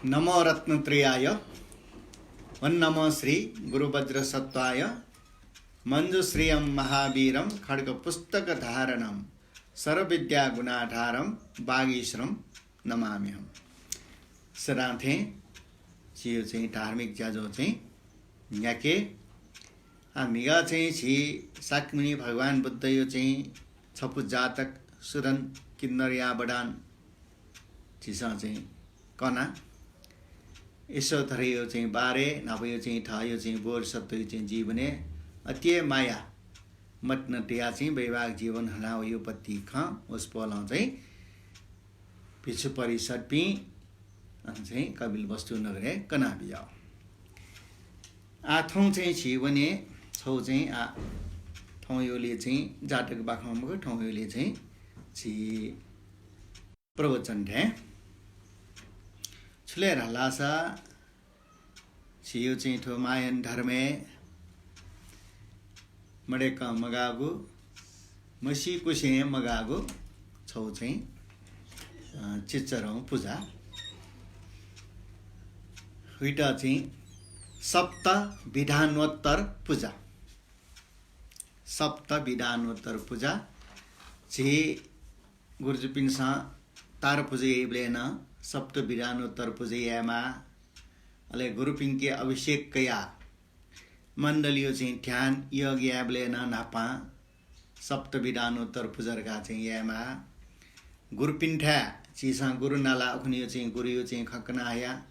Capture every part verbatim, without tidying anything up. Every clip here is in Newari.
नमो रत्नत्रयाय। ओं नमः श्री गुरुवज्रसत्त्वाय। मञ्जुश्रियं महावीरं खड्गपुस्तकधारणं सर्वविद्यागुणाधारं वागीश्वरं नमाम्यहम्। सदां थें झीयो चाहिँ धार्मिक ज्याझ्वः चाहिँ न्ह्याके। आ, म्हिगः चाहिँ झी शाक्यमुनि भगवान बुद्धयो चाहिँ छपु जातक सुदन किन्नरया वरदान झीसं चाहिँ कना। यशोधरयो चाहिँ बारे, न्हापायो चाहिँ थःयो चाहिँ बोधिसत्त्वयो चाहिँ जीवनय् अति हे माया मतिना तया चाहिँ वैवाहिक जीवन हना वयो पति खँ वसपोलं चाहिँ भिक्षु परिषदपिं अन चाहिँ कपिलवस्तु नगरय् कना बिज्याउ। आ, थौं चाहिँ झी वने छौ चाहिँ आ, थौं योले चाहिँ जातक बाखं मखु, थौं योले चाहिँ झी प्रवचन थें। छुले धालासा झीयो चाहिँ थ्व मायन धर्मय् मदय्कं मगाःगु, मसीकुसें मगाःगु छौ चाहिँ, अ, चिच्चरौं पुजा। हुइत चाहिँ सप्त विधानोत्तर पुजा। सप्त विधानोत्तर पुजा। झी गुरुजुपिन्सं तार पुजा याइबलय् नं सप्त विधानोत्तर पुजा यायेमाः। अले गुरुपिंके अभिषेक कयाः मण्डलीयो चाहिँ ध्यान योग यायेबलय् नं न्हापां सप्त विधानोत्तर पुजा धकाः चाहिँ यायेमाः। गुरुपिन्थाय् झीसं गुरु नाला उखुन्हुयो चाहिँ गुरुयो चाहिँ खँ कना हया।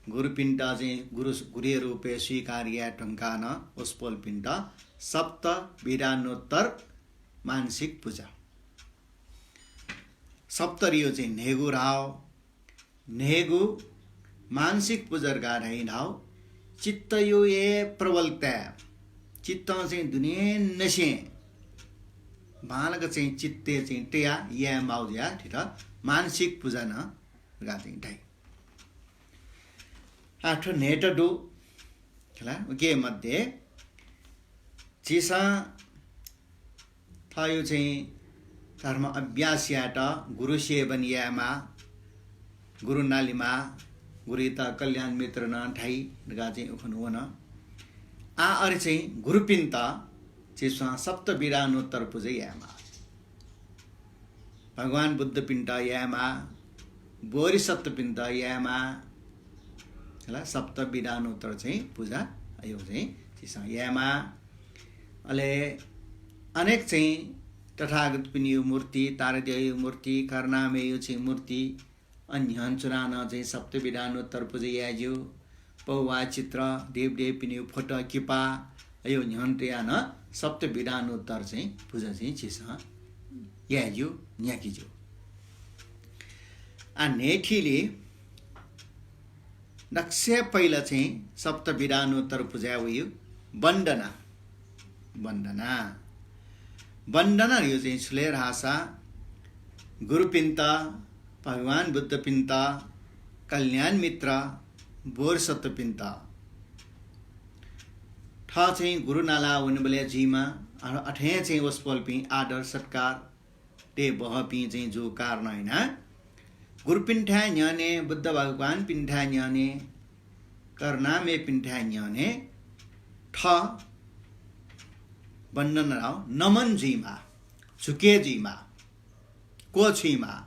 गुरुपिन्त चाहिँ गुरु, गुरुया रूपय् स्वीकार याये धुंकाः नं वसपोलपिन्त सप्त विधानोत्तर मानसिक पुजा। सप्तरियो चाहिँ न्हय्गू धाउ, न्हय्गू मानसिक पुजा धकाः धाइ धाउ। चित्तयो हे प्रबलताय्, चित्तं चाहिँ दुनेंनिसें बांलाक चाहिँ चित्तय् चाहिँ तया याये माउ जुयाः थेत मानसिक पुजा नं धकाः चाहिँ धाइ। आः थ्व न्हय्त दु खला। उके मध्ये झीसं थःयो चाहिँ धर्म अभ्यास यायेत गुरु सेवन यायेमाः, गुरु नालेमाः, गुरुइत कल्याण मित्र नं धाइ धकाः चाहिँ उखुन्हु वन। आः अले चाहिँ गुरुपिन्त झीसं सप्त विधानोत्तर पुजा यायेमाः। भगवान बुद्धपिन्त यायेमाः, बोधिसत्वपिन्त यायेमाः, हला, सप्त विधानोत्तर चाहिँ पुजा अयो चाहिँ झीसं यायेमाः। अले अनेक चाहिँ तथागतपिनियो मूर्ति, तारादेवयो मूर्ति, करुणामययो चाहिँ मूर्ति, अन न्ह्यःने च्वनाः नं चाहिँ सप्त विधानोत्तर पुजा याये ज्यू। पौवा चित्र, देवदेवपिनियो फोटो किपा, अयो न्ह्यःने तयाः नं सप्त विधानोत्तर चाहिँ पुजा चाहिँ झीसं याये ज्यू, न्ह्याके ज्यू। आः न्हय्थीले दक्वसिबें पहिला चाहिँ सप्त विधानोत्तर पुजाय् वइगु वन्दना। वन्दना। वन्दना धइगु चाहिँ छु ले धाःसा गुरुपिन्त, भगवान बुद्धपिन्त, कल्याण मित्र, बोधिसत्वपिन्त। थः चाहिँ गुरु नाला वनेबलय् जुइमा, अ-, अथें चाहिँ वसपोलपिं आदर सत्कार तये बहःपिं चाहिँ जूगु कारणं यानाः गुरुपिन्थाय् न्ह्यःने, बुद्ध भगवानपिन्थाय् न्ह्यःने, करुणामयपिन्थाय् न्ह्यःने थः वन्दना धाउ नमन जुइमा, झुके जुइमा, क्वछुइमा,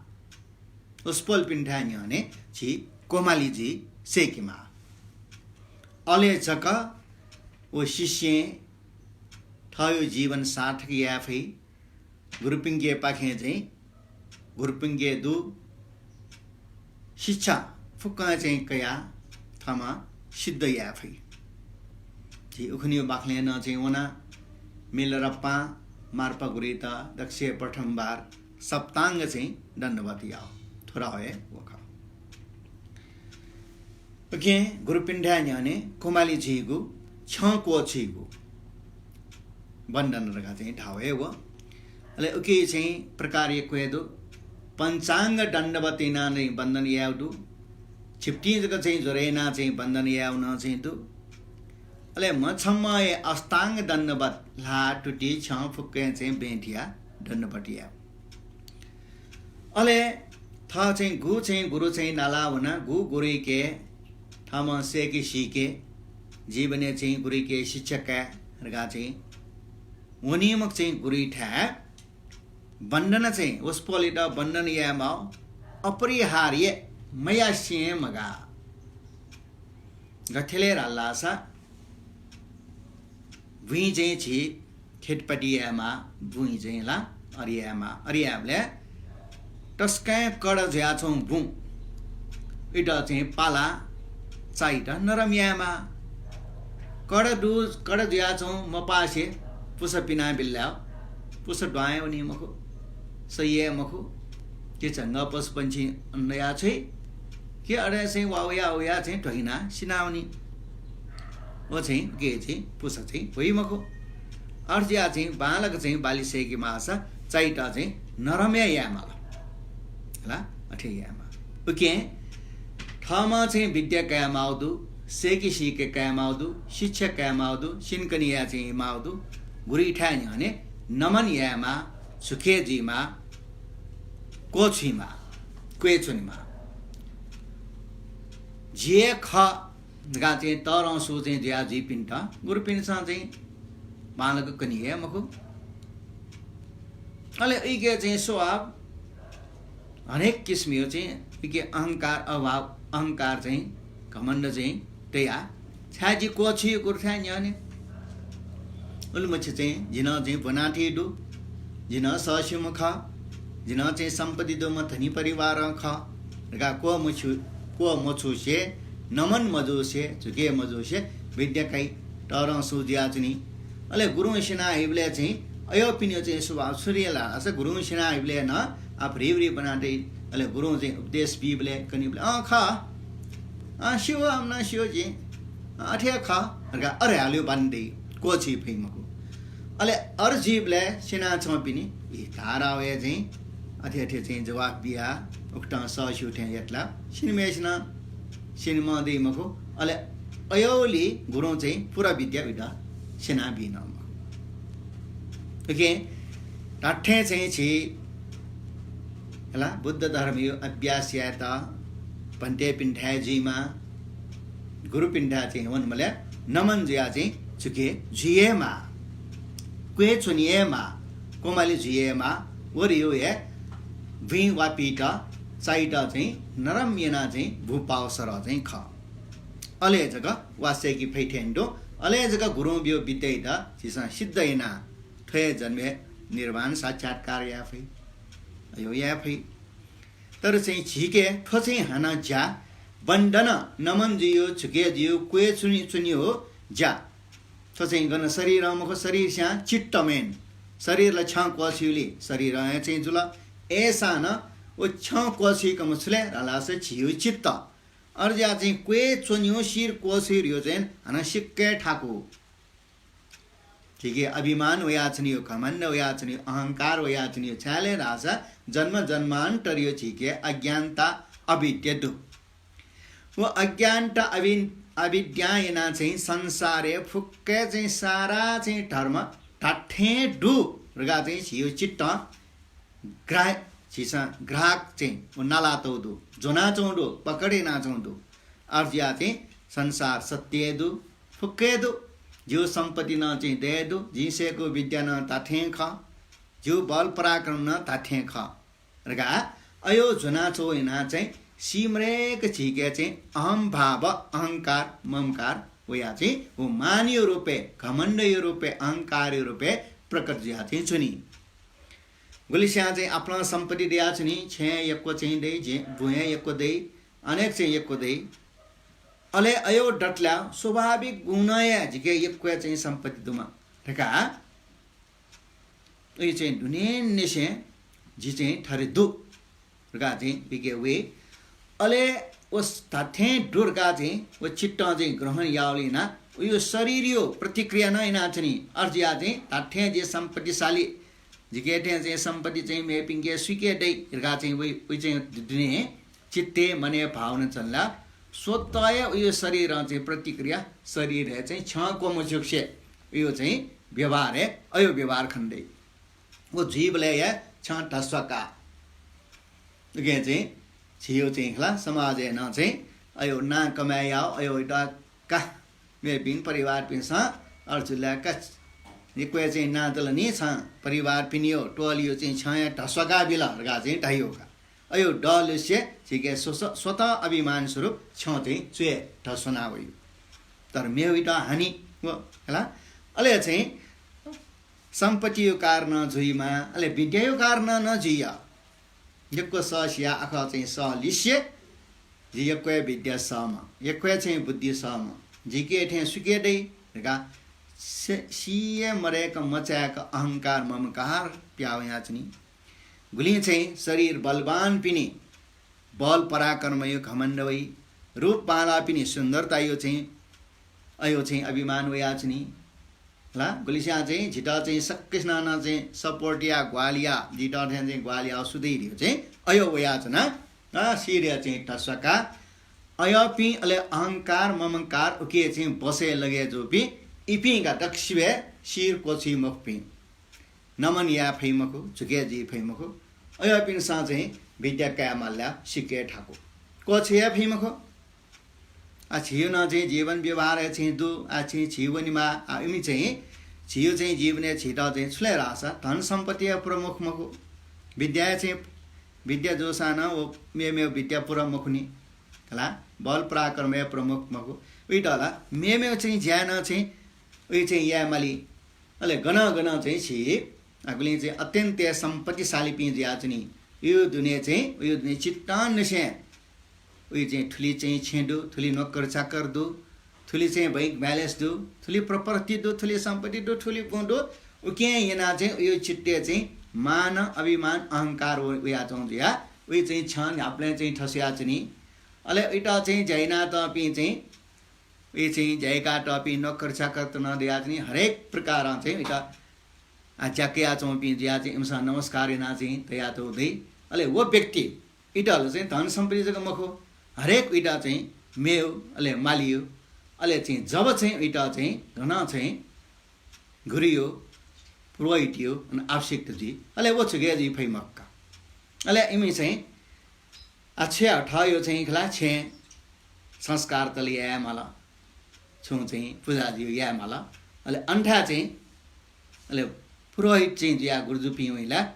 वसपोलपिन्थाय् न्ह्यःने झी कोमाली जुइ सय्केमा। अले जक व शिष्यं थःयो जीवन सार्थक याये फइ। गुरुपिंके पाखें चाहिँ गुरुपिंके दु शिक्षा फुक्कं चाहिँ कयाः थःम्हं सिद्ध याये फइ। झी उखुन्हु बाखलय् नं चाहिँ वना, मिलारेपां मार्पा गुरुइत दक्वसिबें प्रथमबार सप्ताङ्ग चाहिँ दण्डवत याउ। थ्व धाउ हे व खः। उकिं गुरुपिन्थाय् न्ह्यःने कोमाली जुइगु, छ्यं क्वछुइगु वन्दना धकाः चाहिँ धाउ हे व। अले उकी चाहिँ प्रकार यक्व हे दु। पञ्चाङ्ग दण्डवत यानाः चाहिँ वन्दना याउ दु। झिप्तिं जक चाहिँ ज्वर यानाः चाहिँ वन्दना याउ नं चाहिँ दु। अले म्हछम्ह हे अष्टाङ्ग दण्डवत ल्हाः, तुति, छ्यं फुक्कं चाहिँ बेंथिया दण्डवत याउ। अले थः चाहिँ गु चाहिँ गुरु चाहिँ नाला वना, गु गुरुइके थःम्हं सय्‌के सीके, जीवनय् चाहिँ गुरुइके शिक्षा काये धकाः चाहिँ वनीम्ह चाहिँ गुरुइथाय् वन्दना चाहिँ वसपोलयात वन्दना यायेमाः, अपरिहार्य, मयासें मगाः। गथे ले धाल धाःसा बुँइ चाहिँ झी खेतपाती यायेमाः, बुँइ चाहिँ ला अरि यायेमाः। अरि यायेबलय् तसकं कडा जुयाच्वंगु बुँइत चाहिँ पालाः, चाइत नरम यायेमाः। कडा दु, कडा जुयाच्वंगु मपासे पुसा पिनाबिल धाःसा पुसा द्वां हे वनी मखु, सही हे मखु। कि झंगः पशुपंक्षी अन नयाः छ्वइ, कि अथे चाहिँ वा वया वया चाहिँ ध्वगिनाः सिनावनी। व चाहिँ उके चाहिँ पुसा चाहिँ वइ मखु। अथे जुयाः चाहिँ बांलाक चाहिँ बाली सय्‌के माःसा चाइत चाहिँ नरम हे यायेमाल। हला, अथे यायेमाः। उकिं थःम्हं चाहिँ विद्या कायेमाःगु दु, सय्‌के सीके कायेमाःगु दु, शिक्षा कायेमाःगु दु, सिनकनिया चाहिँ माःगु दु, गुरुइथाय् न्ह्यःने नमन यायेमाः, झुके जुइमाः, क्वछुइमाः, क्वय् च्वनेमाः। जि हे खः धकाः चाहिँ तःधंगु चाहिँ जुया जुइपिन्त गुरुपिन्सं चाहिँ बांलाक कनी हे मखु। अले उइके चाहिँ स्वभाव हरेक किसिमया चाहिँ उइके अहंकार, अभाव, अहंकार चाहिँ, घमण्ड चाहिँ तयाः, छाय् जि क्वछुइगु गुरुथाय् न्ह्यःने। उलिमछि चाहिँ जि नं चाहिँ ब्वनाथी दु, जि नं सःस्यूम्ह खः, जि नं चाहिँ सम्पत्ति दुम्ह धनी परिवारं खः धकाः क्वःमछु-, क्वःमछुसे, नमन मजुसे, झुके मजुसे विद्या काइ, तःधंगु जुयाच्वनी। अले गुरुं सिना हइबलय् चाहिँ अय्‌पिनिगु चाहिँ स्वभाव छु रे धाःसा गुरुं सिना हइबलय् नं आः भ्रिभ्रि ब्वना दइ। अले गुरुं चाहिँ उपदेश बीबलय्, कनीबलय्, अँ, खः। अँ, स्यू, आम नं स्यू जिं। अँ, अथे हे खः धकाः अरे हाल्यो बान दइ, क्वछुइ फइ मखु। अले अरे जुइबलय् सिनाच्वंपिनि इ धारावया चाहिँ अथे अथे चाहिँ जवाफ बियाः उकथं सःस्यू थें यात ला सिनेम्हय्‌सिनं सिनेम्ह दइ मखु। अले अय्‌ले गुरुं चाहिँ पूरा विद्या उइत सिनाबी नं मखु। OK, धात्थें चाहिँ झी हला बुद्ध धर्मया अभ्यास यायेत भन्तेपिन्थाय् जुइमाः, गुरुपिन्थाय् चाहिँ वनेबलय् नमन जुयाः चाहिँ झुके जुइ हे माः, क्वय् च्वने हे माः, क्वमालि जुइ हे माः। व धइगु हे बुँइ वापित, चाइत चाहिँ नरम यानाः चाहिँ बूपाःगु सरह चाहिँ खः। अले जक वा सय्‌के फइ थें दु। अले जक गुरुं ब्यूगु विद्याइत झीसं सिद्ध यानाः थ्व हे जन्मय् निर्वाण साक्षात्कार याये फइ, अय् याये फइ। तर चाहिँ झीके थ्व चाहिँ हानं ज्या, वन्दना, नमन जुइगु, झुके जुइगु, क्वय् च्वने, च्वनेगु ज्या। थ्व चाहिँ गन शरीरं मखु, शरीर स्यां चित्त main। शरीर ला छ्यं क्वछुइगुलिं शरीरं हे चाहिँ जुल। अय्‌सां नं व छ्यं क्वछुइकम्ह छु ले धाःसा झीगु चित्त। अय्‌जुयाः चाहिँ क्वय् च्वनेगु, शिर क्वछुइगु धइगु चाहिँ हानं सिक्क हे थाकु। झीके अभिमान वयाच्वनीगु, घमण्ड वयाच्वनीगु, अहंकार वयाच्वनीगु, छाय् ले धाःसा जन्म जन्मान्तरया झीके अज्ञानता अविद्या दु। व अज्ञानता अवि-, अविद्यां यानाः चाहिँ संसारय् फुक्क चाहिँ सारा चाहिँ धर्म धात्थें दु धकाः चाहिँ झीगु चित्तं ग्राह-, झीसं ग्राहक चाहिँ व नालातःगु दु, ज्वनाच्वंगु दु, पकड यानाच्वंगु दु। अय्‌जुयाः चाहिँ संसार सत्य हे दु, फुक्क हे दु, जिगु सम्पत्ति नं चाहिँ दये दु, जिं सय्‌कूगु विद्या नं धात्थें खः, जिगु बल पराक्रम नं धात्थें खः धकाः अय् ज्वनाच्वं यानाः चाहिँ सीम्हय्‌क झीके चाहिँ अहम्भाव, अहंकार, ममकार वयाः चाहिँ व मानया रूपय्, घमण्डया रूपय्, अहंकारया रूपय् प्रकट जुयाः चाहिँ च्वनी। गुलिस्यां चाहिँ आपालं सम्पत्ति दयाच्वनी, छेँय् यक्व चाहिँ दइ, जे-, बुँय् यक्व दइ, अनेक चाहिँ यक्व दइ। अले अय् दतले स्वाभाविक गुणं हे जिके यक्व चाहिँ सम्पत्ति दुम्ह धकाः उइ चाहिँ दुनेंनिसें जि चाहिँ थथे दु धकाः चाहिँ बिके वइ। अले व धात्थें दु धकाः चाहिँ व चित्तं चाहिँ ग्रहण याःगुलिं यानाः उयो शरीरया प्रतिक्रिया नं यानाच्वनी। अय्‌जुयाः चाहिँ धात्थें जि सम्पत्तिशाली, जिके थें चाहिँ सम्पत्ति चाहिँ मेपिंके सुइके दइ धकाः चाहिँ वइ, उइ चाहिँ दुने चित्तय् मनय् भावना च्वंला स्वतः हे उयो शरीरं चाहिँ प्रतिक्रिया, शरीर हे चाहिँ छ्यं क्वमछुसे उयो चाहिँ व्यवहार हे अयो व्यवहार खने दइ। व जुइबलय् हे छ्यं धस्वाकाः उके चाहिँ झीयो चाहिँ खला समाजय् नं चाहिँ अयो नां कमाय् याः, अयो इटा का मेपिं परिवारपिन्सं अर्जुला का निक्वय् चाहिँ नां दल नि छं परिवारपिनियो टोलियो चाहिँ छ्यं धस्वाका बिल धकाः चाहिँ धाइयो का। अयो दलसे झीके स्वस-, स्वतः अभिमान स्वरूप छ्यं चाहिँ च्वय् धस्वना वयो। तर मेउ इटा हानि व खला। अले चाहिँ सम्पत्तियो कारण जुइमा, अले विद्यायो कारण नं जुइया। यक्व सः सिया आखः चाहिँ सः लिसे, जि यक्वय् विद्या सःम्ह, यक्वय् चाहिँ बुद्धि सःम्ह, जिके थें सुके दइ धकाः से-, सिये मदय्क मचाय्क अहंकार ममकार पिहां वयाच्वनी। गुलिं चाहिँ शरीर बलवानपिनि बल पराक्रमयो घमण्ड वइ, रूप बांलाःपिनि सुन्दरतायो चाहिँ अयो चाहिँ अभिमान वयाच्वनी। ला, गुलिस्यां चाहिँ झीत चाहिँ सकसिनं नं चाहिँ support या, ग्वाहालि या, झीत थें चाहिँ ग्वाहालि या, सुधि धियो चाहिँ अयो वयाच्वना। अ, सिरया चाहिँ धस्वाका। अयपिं अले अहंकार, ममकार उके चाहिँ बसय् लगे जूपिं, इपिं का दक्वसिबय् सिर क्वछुइ मखुपिं। नमन याये फइ मखु, झुके जुइ फइ मखु। अयपिन्सं चाहिँ विद्या काये माल ला सिके थाकु। क्वछुये फइ मखु। आ, झीयो नं चाहिँ जीवन व्यवहारय् चाहिँ दु, आ, चाहिँ झी वनेमा, आ, इमि चाहिँ झीयो चाहिँ जीवनय् झीत चाहिँ छु ले धाःसा धन सम्पत्तिया प्रमुख मखु। विद्याया चाहिँ, विद्या जूसां नं व मेमेव विद्या पुरा मखुनि। खला, बल पराक्रमया प्रमुख मखु। उइत ला मेमेव चाहिँ ज्या नं चाहिँ उइ चाहिँ याये माली। अले गनं गनं चाहिँ छि, आ, गुलिं चाहिँ अत्यन्त सम्पत्तिशालीपिं जुयाच्वनी। उयो दुने चाहिँ, उयो दुने चित्तंनिसें उइ चाहिँ थुलि चाहिँ छेँ दु, थुलि नोकर चाकर दु, थुलि चाहिँ bank balance दु, थुलि property दु, थुलि सम्पत्ति दु, थुलि गुँ दु, उकें यानाः चाहिँ उयो चित्तय् चाहिँ मान, अभिमान, अहंकार व-, वयाच्वं जुया, उइ चाहिँ छ्यं न्ह्याबलें चाहिँ थस्वयाच्वनी। अले उइत चाहिँ ज्या यानातःपिं चाहिँ, उइ चाहिँ ज्या याकातःपिं नोकर चाकर त नं दयाच्वनी, हरेक प्रकारं चाहिँ उइत आ, ज्या कयाच्वंपिं जुया चाहिँ इमिसं नमस्कार यानाः चाहिँ तयातःगु दइ। अले व व्यक्ति इतल चाहिँ धन सम्पत्ति जक मखु, हरेक इता चाहिँ मेयु, अले मालियु, अले चाहिँ जब चाहिँ इता चाहिँ गनं चाहिँ गुरुयु, पुरोहितयु, अन आवश्यकता जुइ, अले व छुके जुइ फइ मखु का। अले इमि चाहिँ आ, छ्या थःयु चाहिँ खला छेँ संस्कार तले याये माल, छुं चाहिँ पुजादियु याये माल। अले अन्था चाहिँ, अले पुरोहित चाहिँ जुया गुरुजुपिं वइला,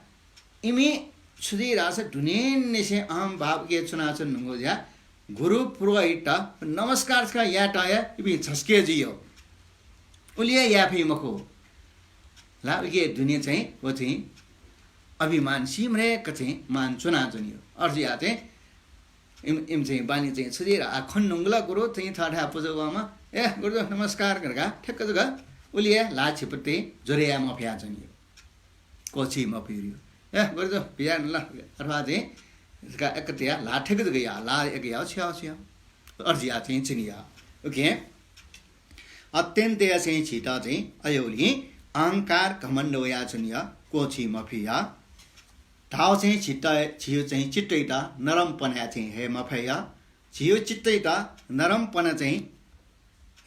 इमि छु जुइ धाःसा दुनेंनिसें अहं भावके च्वनाच्वने धुंगु जुया गुरु पुरोहित नमस्कार छकः यायेत हे इपिं झसके जुइयो। उलि हे याये फइ मखु। ला उके दुने चाहिँ व चाहिँ अभिमान सिमरेक चाहिँ मान च्वनाच्वनियो। अर्जुया चाहिँ इम, इम चाहिँ बानी चाहिँ छु जुइ रा, आ, खन नुंगला गुरु चाहिँ थःथाय् पुजा वःम्ह, ए, गुरुजु नमस्कार धकाः ठ्याक्क जक उलि हे ला छिपति ज्वरे याये मफयाच्वनियो। क्वछि मफिरियो। ए, गुरुजु, बिया न ल, अथवा चाहिँ का एक तया ला ठ्याक्क जक या, ला एक या, छ्या, छ्या। अर्जुया चाहिँ चिनिया। OK। अत्यन्त चाहिँ झीत चाहिँ अयौलिं अहंकार घमण्ड वयाच्वनिया, क्वछि मफिया। धाव चाहिँ झीत, झीयो चाहिँ चित्तइत नरमपना चाहिँ हे मफया। झीयो चित्तइत नरमपना चाहिँ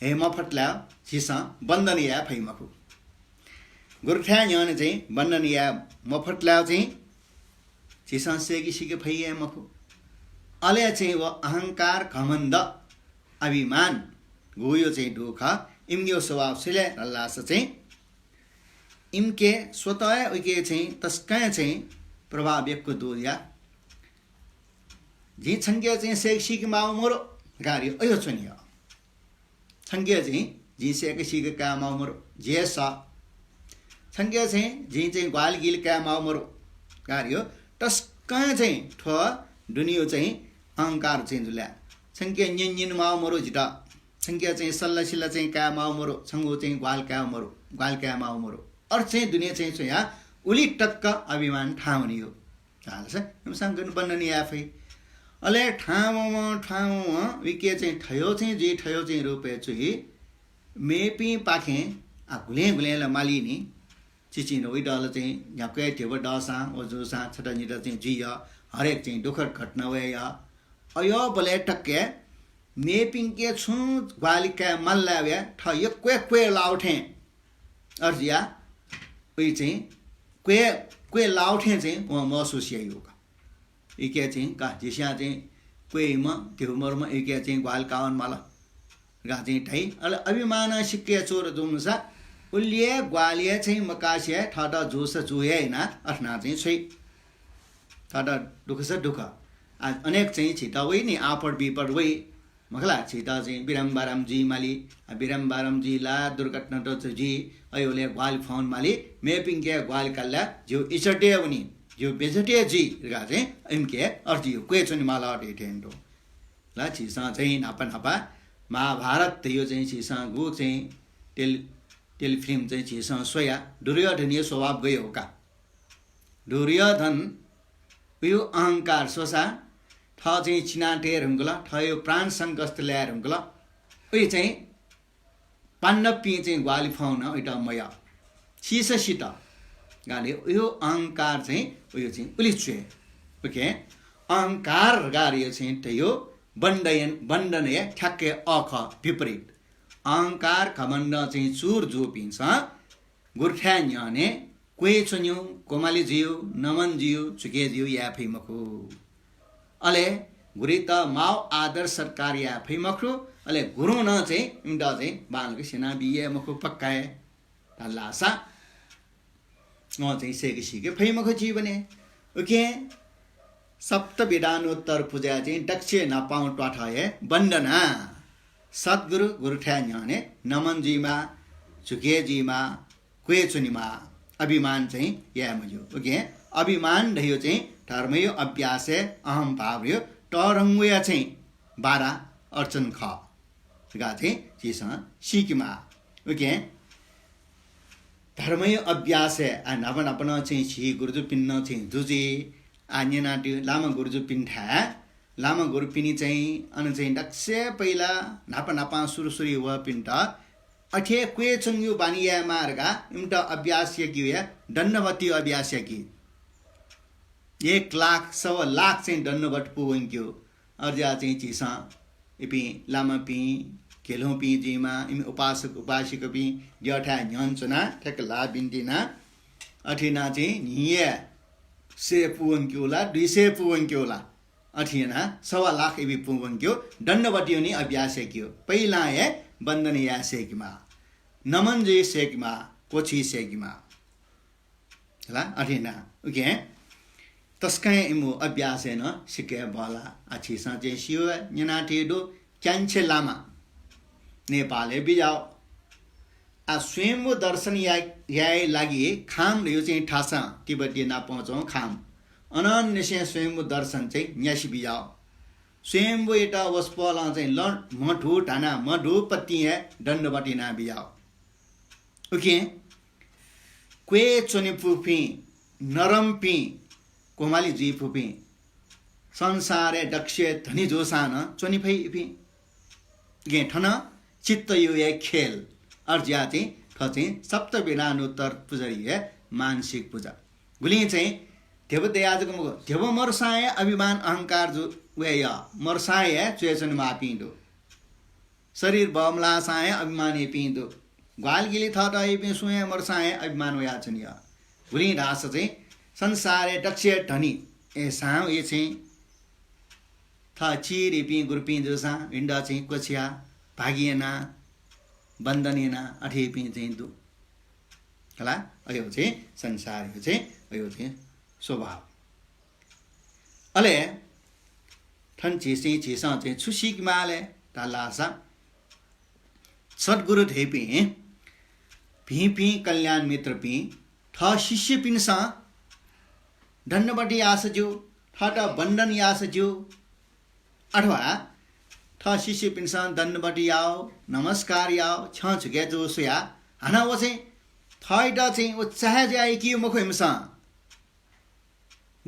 हे मफतला झीसं वन्दन याये फइ मखु। गुरुथाय् न्ह्यःने चाहिँ वन्दन याये मफतला चाहिँ झीसं सय्‌के सीके फइ हे मखु। अले चाहिँ व अहंकार, घमण्ड, अभिमान गुयो चाहिँ दु खः, इमिगु स्वभाव सिले धाःसा चाहिँ इमिके स्वतः हे उइके चाहिँ तसकं चाहिँ प्रभाव यक्व दु या। जिं छंके चाहिँ सय्‌के सीके माउ मरु, गाह्रो अयो च्वनिया। छंके चाहिँ जिं सय्‌के सीके काये माउ मरु, जे स। छंके चाहिँ जिं चाहिँ ग्वाहालि गिलि काये माउ मरु, गाह्रो तसकं चाहिँ थ्व दुनियो चाहिँ अहंकार चाहिँ जुल्या। छंके न्यन न्यन माउ मरु जित। छंके चाहिँ सल्ला सिल्ला चाहिँ काये माउ मरु, छंगु चाहिँ ग्वाहालि काये मरु, ग्वाहालि काये माउ मरु। अर चाहिँ दुने चाहिँ च्वया उलि तक्क अभिमान थाहां वनियो। धाःसा इमिसं गन वन्दन याये फइ। अले थाहां वं, थाहां वं, उइके चाहिँ थयो चाहिँ जुइ, थयो चाहिँ रूपय् चुइ। मेपिं पाखें आ गुलें गुलें ला मालिनि। चिचिन उइदल चाहिँ न्ह्याक्वय् धिबा दःसां, व जूसां छता निता चाहिँ जुइया, हरेक चाहिँ दुःखद घटना वया। अयो बलय् तक्के मेपिंके छुं ग्वाहालि काये माल्ला वया, थ यक्वय् क्वय् लाउ थें। अर्जुया उइ चाहिँ क्वय्, क्वय् लाउ थें चाहिँ वं महसुस याइगु का। इके चाहिँ का, झीस्यां चाहिँ क्वय्म्ह, ध्यबा मरुम्ह इके चाहिँ ग्वाहालि कावने माल धकाः चाहिँ धाइ। अले अभिमानं सिक्क च्वःगु जूम्हसा उलि हे ग्वाहालि हे चाहिँ मकासे थःत जूसा जू हे यानाः अथेनं चाहिँ छ्वइ। थःत दुःखसा दुःख। आ, अनेक चाहिँ झीत वइ नि, आपत विपत वइ। मखु ला, झीत चाहिँ बिरामी बारामी जुइ माली, आ, बिरामी बारामी जुइ ला, दुर्घटना त जुइ, अय्‌बलय् ग्वाहालि फ्वने माली, मेपिन्के ग्वाहालि काल ला झीगु इज्जत हे वनी, झीगु बेइज्जत हे जुइ धकाः चाहिँ इमिके अथे यो क्वय् च्वने माल धइथें दु। ला झीसं चाहिँ न्हापा न्हापा महाभारत धइगु चाहिँ झीसं गु चाहिँ टेल-, टेलिफिल्म चाहिँ झीसं स्वया, दुर्योधनया स्वभाव गय् हो का। दुर्योधन उयो अहंकार स्वसा थः चाहिँ चिना तये धुंकल, थःयो प्राण संकष्ट लाये धुंकल। उयो चाहिँ पाण्डवपिं चाहिँ ग्वाहालि फ्वंकन उइत मयः। सीसा सित। गाले उयो अहंकार चाहिँ उयो चाहिँ उलि च्वय्। OK? अहंकार धकाः यो चाहिँ धइगु बन्धन, बन्धनया ठ्याक्कै अ खः, विपरीत। अहंकार घमण्ड चाहिँ चूर जूपिन्सं गुरुथाय् न्ह्यःने क्वय् च्वनेगु, कोमालि जुइगु, नमन जुइगु, झुके जुइगु याये फइ मखु। अले गुरुइत माःगु आदर सत्कार याये फइ मखु। अले गुरुं नं चाहिँ इमित चाहिँ बांलाक स्यनाबी हे मखु पक्का हे। धाःसा वं चाहिँ सय्‌के सीके फइ मखु जीवनय्। OK, सप्तविधानोत्तर पुजाय् चाहिँ दक्ष न्हापां त्वाथय् वन्दना। सद्गुरु गुरुथाय् न्ह्यःने नमन जुइमाः, झुके जुइमाः, क्वय् च्वनेमाः, अभिमान चाहिँ याये मज्यू। OK, अभिमान धइगु चाहिँ धर्मयो अभ्यासय् अहं भावयो तःधंगुया चाहिँ बाधा अड्चन खः धकाः चाहिँ झीसं सीकेमाः। OK, धर्मयो अभ्यासय् आ न्हापा न्हापा नं चाहिँ झी गुरुजुपिन्त चाहिँ जुजुइ आ न्यनातय् लामा गुरुजुपिन्थाय्, लामा गुरुपिनि चाहिँ अन चाहिँ दक्ष पहिला न्हापा न्हापां सुरु सुरु वःपिन्त अथे क्वय् च्वनेगु बानी यायेमाः धकाः इमित अभ्यास याकेगु या, दण्डवतयो अभ्यास याकेगु। एक लाख, सवा लाख चाहिँ दण्डवत पूवंकेगु। अज्याः चाहिँ झीसं इपिं लामापिं, घेल्हुपिं जुइमाः, इमि उपासक उपासिकापिं द्यःथाय् न्ह्यःने च्वनाः थ्याक्क ल्हाः बिन्ति यानाः अथे यानाः चाहिँ न्हिया सय पूवंकेगु ला, दुई सय पूवंकेगु ला, अथे यानाः सवा लाख इपिं पूवंकेगु दण्डवतयो नि अभ्यास याकेगु। पहिलां हे वन्दना याये सय्‌केमाः, नमन जुइ सय्‌केमाः, क्वछुइ सय्‌केमाः। हला, अथे यानाः। OK, तसकं हे इमिगु अभ्यासय् नं सिक्क हे बहला। आ झीसं चाहिँ सियो न्यनातये दु, क्यांछे लामा नेपालय् बिज्याः। आ स्वयम्भू दर्शन या-, याये लागि खाम धइगु चाहिँ थासं तिब्बतया नापं च्वंगु खाम। अनंनिसें स्वयम्भू दर्शन चाहिँ न्यासि बिज्याः। स्वयम्भूयात वसपोलं चाहिँ ल-, मधु धानाः मधुपतिं हे दण्डवत याना बिज्याः। OK, क्वय् च्वनेफुपिं, नरमपिं, कोमालि जुइफुपिं, संसारय् दक्ष धनी जूसां नं च्वने फइ इपिं। OK, थन चित्तयो हे खेल, अज्याः चाहिँ थ्व चाहिँ सप्तविधानोत्तर पुजायो हे मानसिक पुजा। गुलिं चाहिँ ध्यबा दयाः जक मखु, ध्यबा मरुसां हे अभिमान अहंकार जु-, वये यः, मरुसां हे च्वय् च्वनेमाःपिं दु। शरीर बमलाःसां हे अभिमान याइपिं दु। ग्वाहालि गिलि थःत याइपिं सुं हे मरुसां हे अभिमान वयाच्वनी। गुलिं धाःसा चाहिँ संसारय् दक्ष धनी, ए, सां हे चाहिँ थः चिर याइपिं गुरुपिं जूसां इमित चाहिँ क्वछिया, भागि याना, वन्दन याना, अथे याइपिं चाहिँ दु। हला, अयो चाहिँ संसारयो चाहिँ, अयो चाहिँ स्वभाव। अले थन झीसं, झीसं चाहिँ छु सीकेमाः ले धाःसा, सद्गुरु धइपिं भिंपिं कल्याण मित्रपिं थः शिष्यपिन्सं दण्डवत याःसा ज्यू, थःत वन्दन याःसा ज्यू, अथवा थः शिष्यपिन्सं दण्डवत याः, नमस्कार याः, छ्यं झुके जू स्वयाः, हानं व चाहिँ थःत चाहिँ व चाहे जुयाः याकीगु मखु इमिसं।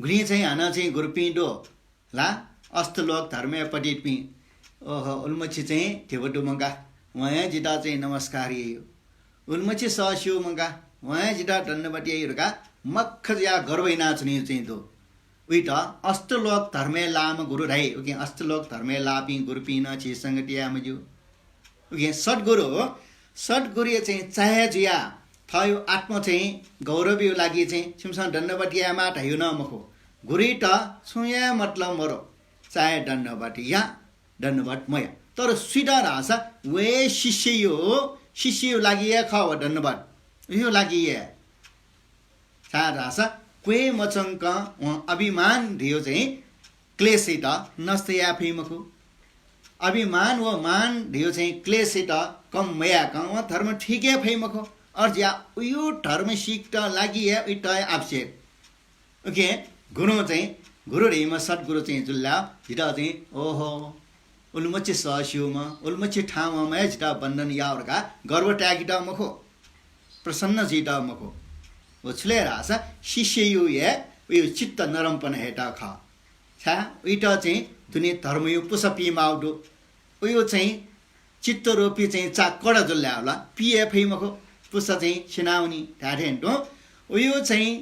गुलिं चाहिँ हानं चाहिँ गुरुपिं दु ला, अष्टलोक धर्मय् पतितपिं, ओहो, उलिमछि चाहिँ ध्यबा दु मंकाः, वं हे जितः चाहिँ नमस्कार याइगु। उलिमछि सः स्यू मंकाः, वं हे जितः दण्डवत याइगु धकाः मख्ख जुयाः गर्व यानाच्वनीगु चाहिँ दु। उइत अष्टलोक धर्मय् लाःम्ह गुरु धाइ। उकिं अष्टलोक धर्मय् लाःपिं गुरुपिं नं झी संगति याये मज्यू। उकिं सद्गुरु, सद्गुरुया चाहिँ चाहे जुयाः थःयो आत्म चाहिँ गौरवयो लागि चाहिँ छिमिसं दण्डवत यायेमाः धाइगु नं मखु। गुरुइत छुं हे मतलब मरु, चाहे दण्डवत या, दण्डवत मया। तर सुइत धाःसा व हे शिष्ययु, शिष्ययु लागि हे खः व दण्डवत, उयु लागि हे। छाय् धाःसा क्वय् मच्वंक वं अभिमान धयो चाहिँ क्लेशइत नष्ट याये फइ मखु। अभिमान व मान धयो चाहिँ क्लेशइत कम मयाकं वं धर्म थुइके फइ मखु। अय्‌जुया उयु धर्म सीकेत लागि हे उइत हे आवश्यक। उकिं गुरुं चाहिँ, गुरु धइम्ह सद्गुरु चाहिँ जुल्ला झीत चाहिँ, ओहो, उलिमछि सः स्यूम्ह, उलिमछि थाहां वंम्ह हे झीत बन्धन याः धकाः गर्व ताय्‌केत मखु, प्रसन्न जुइत मखु। व छु ले धाःसा शिष्ययु हे उयु चित्त नरम पना हयेत खः। छाय् उइत चाहिँ दुने धर्मयु पुसा पीमाःगु दु। उयु चाहिँ चित्तरूपी चाहिँ चा कडा जुल्ला ला पी हे फइ मखु, पुसा चाहिँ सिनावनी धाये थें तुं। उयु चाहिँ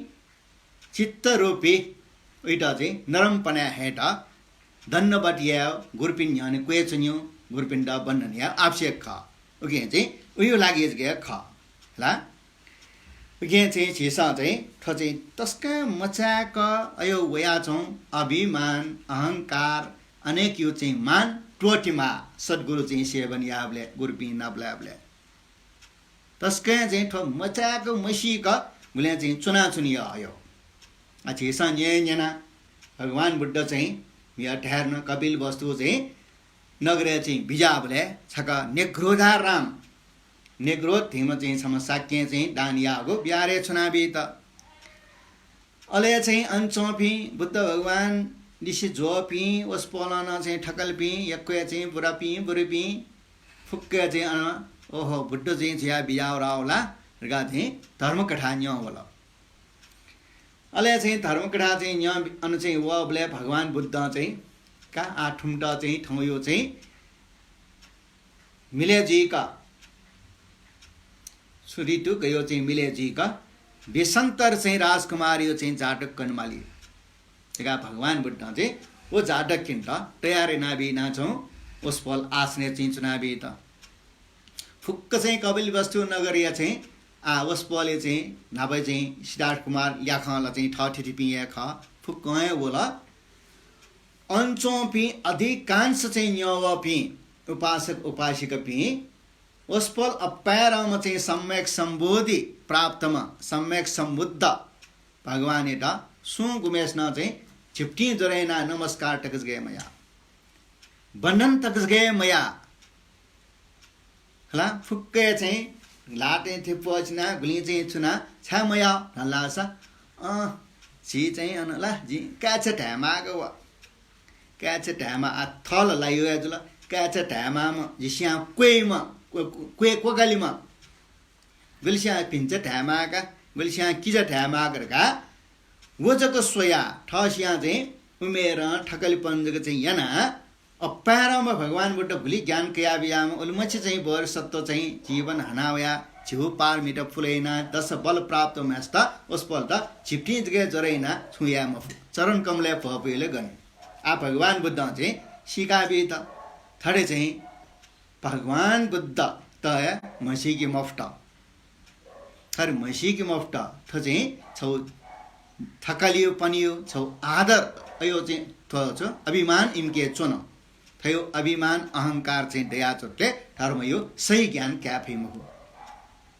चित्तरूपी उइत चाहिँ नरम पना हयेत दण्डवत यायेगु, गुरुपिं न्ह्यःने क्वय् च्वनेगु, गुरुपिन्त बन्धन यायेगु आवश्यक खः। उकिं चाहिँ उयु लागि जक हे खः ला। उकिं चाहिँ झीसं चाहिँ थ्व चाहिँ तसकं मचाय्‌क अय् वयाच्वं अभिमान, अहंकार, अनेकयु चाहिँ मान त्वःतेमाः। सद्गुरु चाहिँ सेवन याःबलय्, गुरुपिं नाप लायेबलय् तसकं चाहिँ थ्व मचाय्‌क मसीक गुलें चाहिँ च्वनाच्वनी अय्। आ, झीसं न्यने न्यना, भगवान बुद्ध चाहिँ म्हिगः धायेधुन कपिलवस्तु चाहिँ नगरय् चाहिँ बिज्याःबलय् छकः नेग्रोधाराम, नेग्रोध धइम्ह चाहिँ छम्ह शाक्यं चाहिँ दान याःगु विहारय् च्वनाबीत। अले चाहिँ अन च्वंपिं बुद्ध भगवान लिसे ज्वःपिं वसपोलं नं चाहिँ थकालिपिं यक्व हे चाहिँ बुरापिं बुरिपिं फुक्क हे चाहिँ अन, ओहो, बुद्ध चाहिँ जुयाः बिज्याः वल ला धकाः चाहिँ धर्मकथा न्यं वल। अले चाहिँ धर्मकथा चाहिँ न्यं अन चाहिँ वःबलय् भगवान बुद्धं चाहिँ का आ थुमित चाहिँ थौंयु चाहिँ मिले जुइक, छु ऋतु गयो चाहिँ मिले जुइक वेसन्तर चाहिँ राजकुमारयु चाहिँ जातक कनेमाली धकाः भगवान बुद्धं चाहिँ व जातकपिन्त तयार यानाबी यानाच्वं वसपोल आसनय् चाहिँ च्वनाबीत। फुक्क चाहिँ कपिलवस्तु नगरया चाहिँ आ वसपोलय् चाहिँ न्हापा चाहिँ सिद्धार्थ कुमार ल्याखं ला चाहिँ थःथितिपिं हे खः। फुक्कं हे वल। अन च्वंपिं अधिकांश चाहिँ न्यंवःपिं उपासक उपासिकापिं वसपोल अप्पाय्‌धंम्ह चाहिँ सम्यक सम्बोधि प्राप्तम्ह सम्यक सम्बुद्ध भगवानयात सुं गुम्हय्‌सिनं चाहिँ झिपतिं ज्वरय् यानाः नमस्कार तक जक हे मयाः, वन्दन तक जक हे मयाः। खला, फुक्क हे चाहिँ ल्हातय् थें पःचिनाः गुलिं चाहिँ छुनाः छाय् मयाः धाल धाःसा, अँ, झी चाहिँ अन ला, जिं काय्‌छा धायेमाःगु व। काय्‌छा धायेमाः, आ, थल लायु हे जुल। काय्‌छा धायेमाःम्ह, जिसियां क्वय्‌म्ह, क्व-, क्व-, क्वय् क्वकालिम्ह। गुलिसियां भिन्चा धायेमाःका, गुलिसियां किजा धायेमाःका धकाः व जक स्वयाः थःसियां चाहिँ उमेरं थकालिपन जक चाहिँ यानाः अप्पाय्‌धंम्ह भगवान बुद्ध गुलि ज्ञान कयाबियाम्ह उलिमछि चाहिँ बोधिसत्व चाहिँ जीवन हाना वयाः झिगू पारमिता पुले यानाः दश बल प्राप्त वम्हय्‌सित वसपोलत झिपतिं जक हे ज्वरय् यानाः छुं याये मफु। चरण कमलय् भ्वपुइले गन। आ भगवान बुद्धं चाहिँ सीकाबीत थथे चाहिँ भगवान बुद्ध त हे म्हसीके मफुत। थथे म्हसीके मफुत। थ्व चाहिँ छौ थकालियो पनियो छौ आदर अयो चाहिँ थ्व छु अभिमान इमिके च्वन। थयो अभिमान अहंकार चाहिँ दयाच्वंतले धर्मयो सही ज्ञान काये फइ मखु।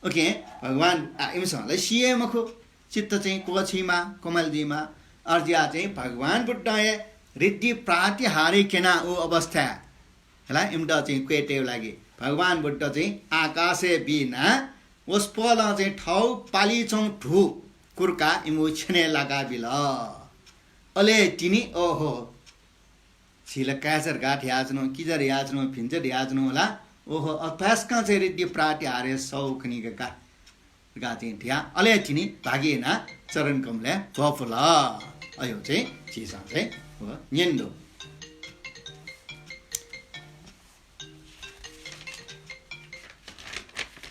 ओके, भगवान आ, इमिसं ला सिये मखु। चित्त चाहिँ क्वःछिमा, कोमल जुइमा। अर्जिया चाहिँ भगवान बुद्धं हे ऋद्धि प्रातिहार्य क्यना उ अवस्था। हला, इमित चाहिँ क्वय्‌तेउ लागि भगवान बुद्ध चाहिँ आकाशय् बिना वसपोलं चाहिँ थौ पालिचौं धु कुर्का इमु छ्यनय् लाका बिल। अले तिनि, ओहो, झी ला काय्‌छा धकाः धयाच्वनु, किजा धयाच्वनु, भिन्चा धयाच्वनु होला। ओहो, अपाय्‌सकं चाहिँ ऋद्धि प्रातिहार्य सौ खनिका का धकाः चाहिँ धया। अले तिनि भागि यानाः चरण कमलय् भ्वपुल। अयो चाहिँ झीसं चाहिँ व न्यने दु।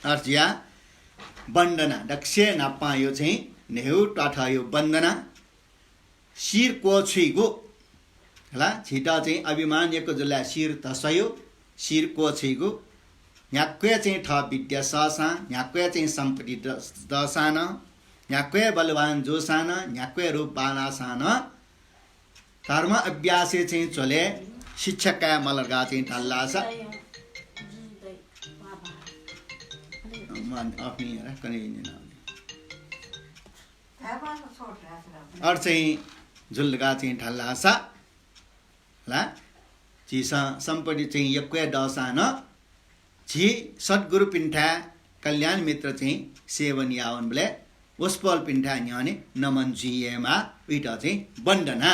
अर्जिया वन्दना, दक्वसिनं नापं यो चाहिँ न्हय्‌गू त्वाथयु वन्दना। शिर क्वःछुइगु। हला, झीत चाहिँ अभिमान यक्व जुल ला शिर धस्वायु, शिर क्वःछुइगु। न्ह्याक्व हे चाहिँ थः विद्या सःसां, न्ह्याक्व हे चाहिँ सम्पत्ति द-, दःसां नं, न्ह्याक्व हे बलवान जूसां नं, न्ह्याक्व हे रूप बांलाःसां नं, धर्म अभ्यासय् चाहिँ झ्वलय् शिक्षा काये माल धकाः चाहिँ धाल धाःसा, म अफिं हेर कने इने नाम। अर चाहिँ जुल धकाः चाहिँ धाल धाःसा ला, झीसं सम्पत्ति चाहिँ यक्व दःसां नं झी सद्गुरुपिन्थाय् कल्याण मित्र चाहिँ सेवन यावंबलय् वसपोलपिन्थाय् न्ह्यःने नमन जुइ यायेमाः, उइत चाहिँ वन्दना।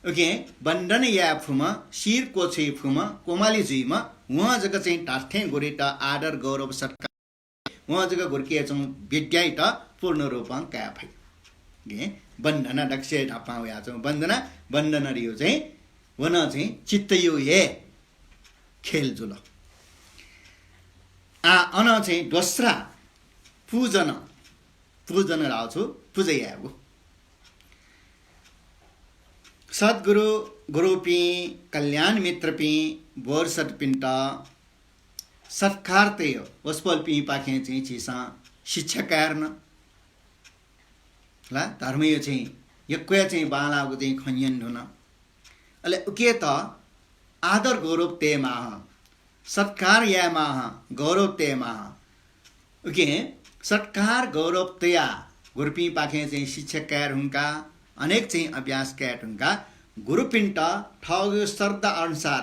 उकिं वन्दना याये फुम्ह, शिर क्वछुइ फुम्ह, कोमालि जुइम्ह, वं जक चाहिँ धात्थें गुरुइत आदर गौरव सत्कार, वं जक गुरुके चाहिँ विद्याइत पूर्ण रूपं काये फइ। उकिं वन्दना दक्वसिया न्हापां वया चाहिँ वन्दना, वन्दना रियो चाहिँ वन चाहिँ चित्तयो हे खेल जुल। आ, अन चाहिँ दोस्रा पूजन, पूजन धाःगु छु, पूजा यायेगु। सद्गुरु, गुरुपिं, कल्याण मित्रपिं, बोधिसत्वपिन्त सत्कार तयेगु, वसपोलपिंपाखें चाहिँ झीसं शिक्षा काये धुन। ला, धर्मयो चाहिँ यक्व चाहिँ बांलाःगु चाहिँ खँ न्यने धुन। अले उकेत आदर गौरव तयेमाः, सत्कार यायेमाः, गौरव तयेमाः। उकिं सत्कार गौरव तयाः गुरुपिंपाखें चाहिँ शिक्षा काये धुंकाः, अनेक चाहिँ अभ्यास काये धुंकाः गुरुपिन्त थःगु श्रद्धा अनुसार,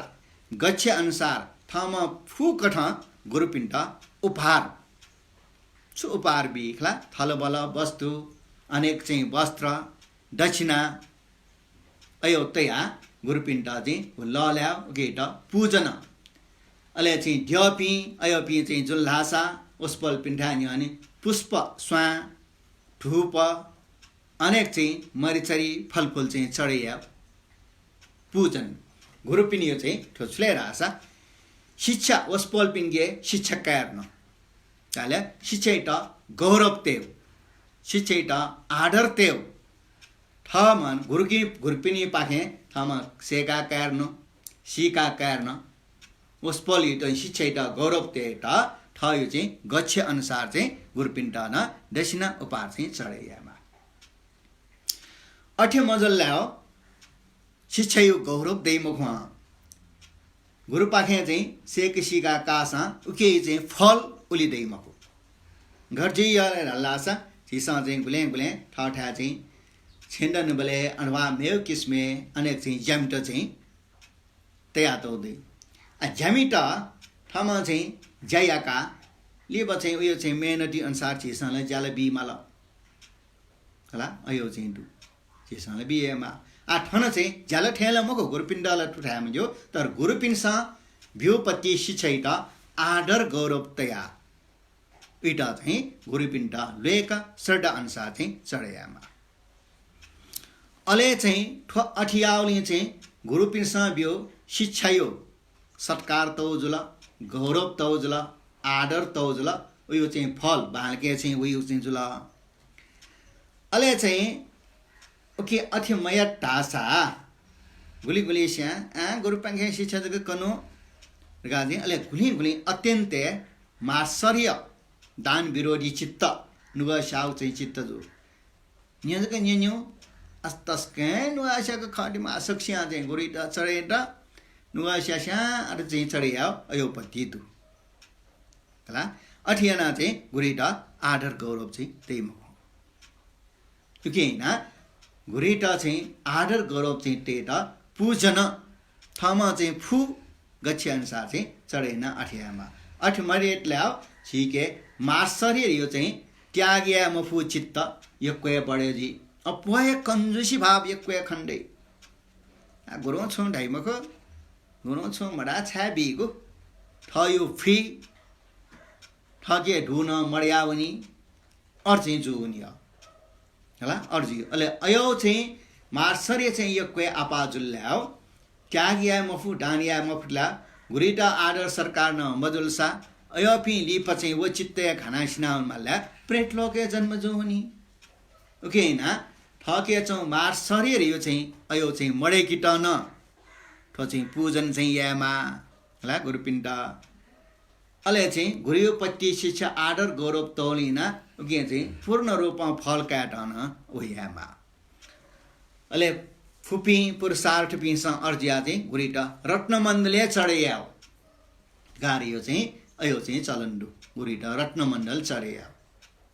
गच्छे अनुसार थःम्हं फुकथं गुरुपिन्त उपहार, छु उपहार बी खला, थलबल, वस्तु, अनेक चाहिँ वस्त्र, दक्षिणा, अयो तयाः गुरुपिन्त चाहिँ लःल्हायेगु, उकेत पूजन। अले चाहिँ द्यःपिं, अयोपिं चाहिँ जुल धाःसा वसपोलपिन्थाय् न्ह्यःने पुष्प, स्वां, धूप, अनेक चाहिँ मरिचरी, फलफूल चाहिँ चढे यायेगु। पूजन। गुरुपिनियो चाहिँ थ्व छु ले धाःसा शिक्षा, वसपोलपिनिके शिक्षा काये धुन। ताले शिक्षाइत गौरव तयेगु, शिक्षाइत आदर तयेगु। थःम्हं गुरुकी, गुरुपिनिपाखें थःम्हं सय्‌का काये धुन, सीका काये धुन। वसपोलयात शिक्षाइत गौरव तयेत थःयो चाहिँ गच्छे अनुसार चाहिँ गुरुपिन्त नं दक्षिणा उपहार चाहिँ चढे यायेमाः। अथे मजल ला शिक्षायो गौरव दइ मखु हं। गुरुपाखें चाहिँ सय्‌का सीका काःसां उके चाहिँ फल उलि दइ मखु। गथे जुइ धाःसा झीसं चाहिँ गुलें गुलें थःथाय् चाहिँ छेँ दनेबलय् अथवा मेव किसिमय् अनेक चाहिँ ज्यामित चाहिँ तयातःगु दइ। आ, ज्यामित थःम्हं चाहिँ ज्या याकाः लिपा चाहिँ उयो चाहिँ मेहनती अनुसार झीसं ला ज्या ला बी माल। खला, अयो चाहिँ दु। झीसं ला बी हे माः। आ, थन चाहिँ ज्या ला थें ला मखु, गुरुपिन्त ला थुथाय् मज्यू, तर गुरुपिन्सं ब्यूगु पति शिक्षाइत आदर गौरव तयाः उइत चाहिँ गुरुपिन्त ल्वय्‌क श्रद्धा अनुसार चाहिँ चढे यायेमाः। अले चाहिँ थ्व अथे याःगुलिं चाहिँ गुरुपिन्सं ब्यूगु शिक्षायो सत्कार तःगु जुल, गौरव तःगु जुल, आदर तःगु जुल, उयो चाहिँ फल बांलाक चाहिँ वइगु चाहिँ जुल। अले चाहिँ उके अथे मयात धाःसा गुलि गुलिस्यां, आ, गुरुपाखें शिक्षा जक कनु धकाः चाहिँ अले गुलिं गुलिं अत्यन्त मात्सर्य, दान विरोधी चित्त, नुगः स्याःगु चाहिँ चित्त जू। न्यं जक न्यन्यु, अस तसकं नुगः स्याःगु खः दिमा सकसियां चाहिँ गुरुइत चढे यात, नुगः स्यास्यां अथे चाहिँ चढे याःगु अयो पति दु। खला, अथे यानाः चाहिँ गुरुइत आदर गौरव चाहिँ तइ मखु। उकिं यानाः गुरुइत चाहिँ आदर गौरव चाहिँ तयेत पूजन, थःम्हं चाहिँ फु गच्छे अनुसार चाहिँ चढे यानाः अथे यायेमाः। अथे मयात ला झीके मात्सर्य धयो चाहिँ त्याग याये मफु चित्त यक्व हे बढे जुइ। अप्वः हे कंजुसी भाव यक्व हे खने दइ। आ, गुरुं छुं धाइ मखु, गुरुं छुं मधाः छाय् बीगु, थःयो free, थःके धुन मदयावनी, अथे चाहिँ जूगुनि। हला, अथे जुइ। अले अयो चाहिँ मात्सर्य चाहिँ यक्व हे आपाः जुल ला, त्याग याये मफु, दान याये मफुत ला, गुरुइत आदर सत्कार नं मजुलसा, अयोपिं लिपा चाहिँ व चित्तया घानाः सिनावन माल ला, प्रेत लोकय् जन्म जूगुनि। उकिं यानाः थःके चाहिँ मात्सर्य धयो चाहिँ अयो चाहिँ मदय्‌केत नं थ्व चाहिँ पूजन चाहिँ यायेमाः ला गुरुपिन्त। अले चाहिँ गुरुयो पति शिक्षा आदर गौरव तःगुलिं यानाः उकिं चाहिँ पूर्ण रूपं फल कायेत नं व यायेमाः। अले फुपिं पुरुषार्थपिंसं अर्जुया चाहिँ गुरुइत रत्नमण्डलय् चढे यायेगु। गाह्रो चाहिँ अयो चाहिँ चलन दु। गुरुइत रत्नमण्डल चढे यायेगु।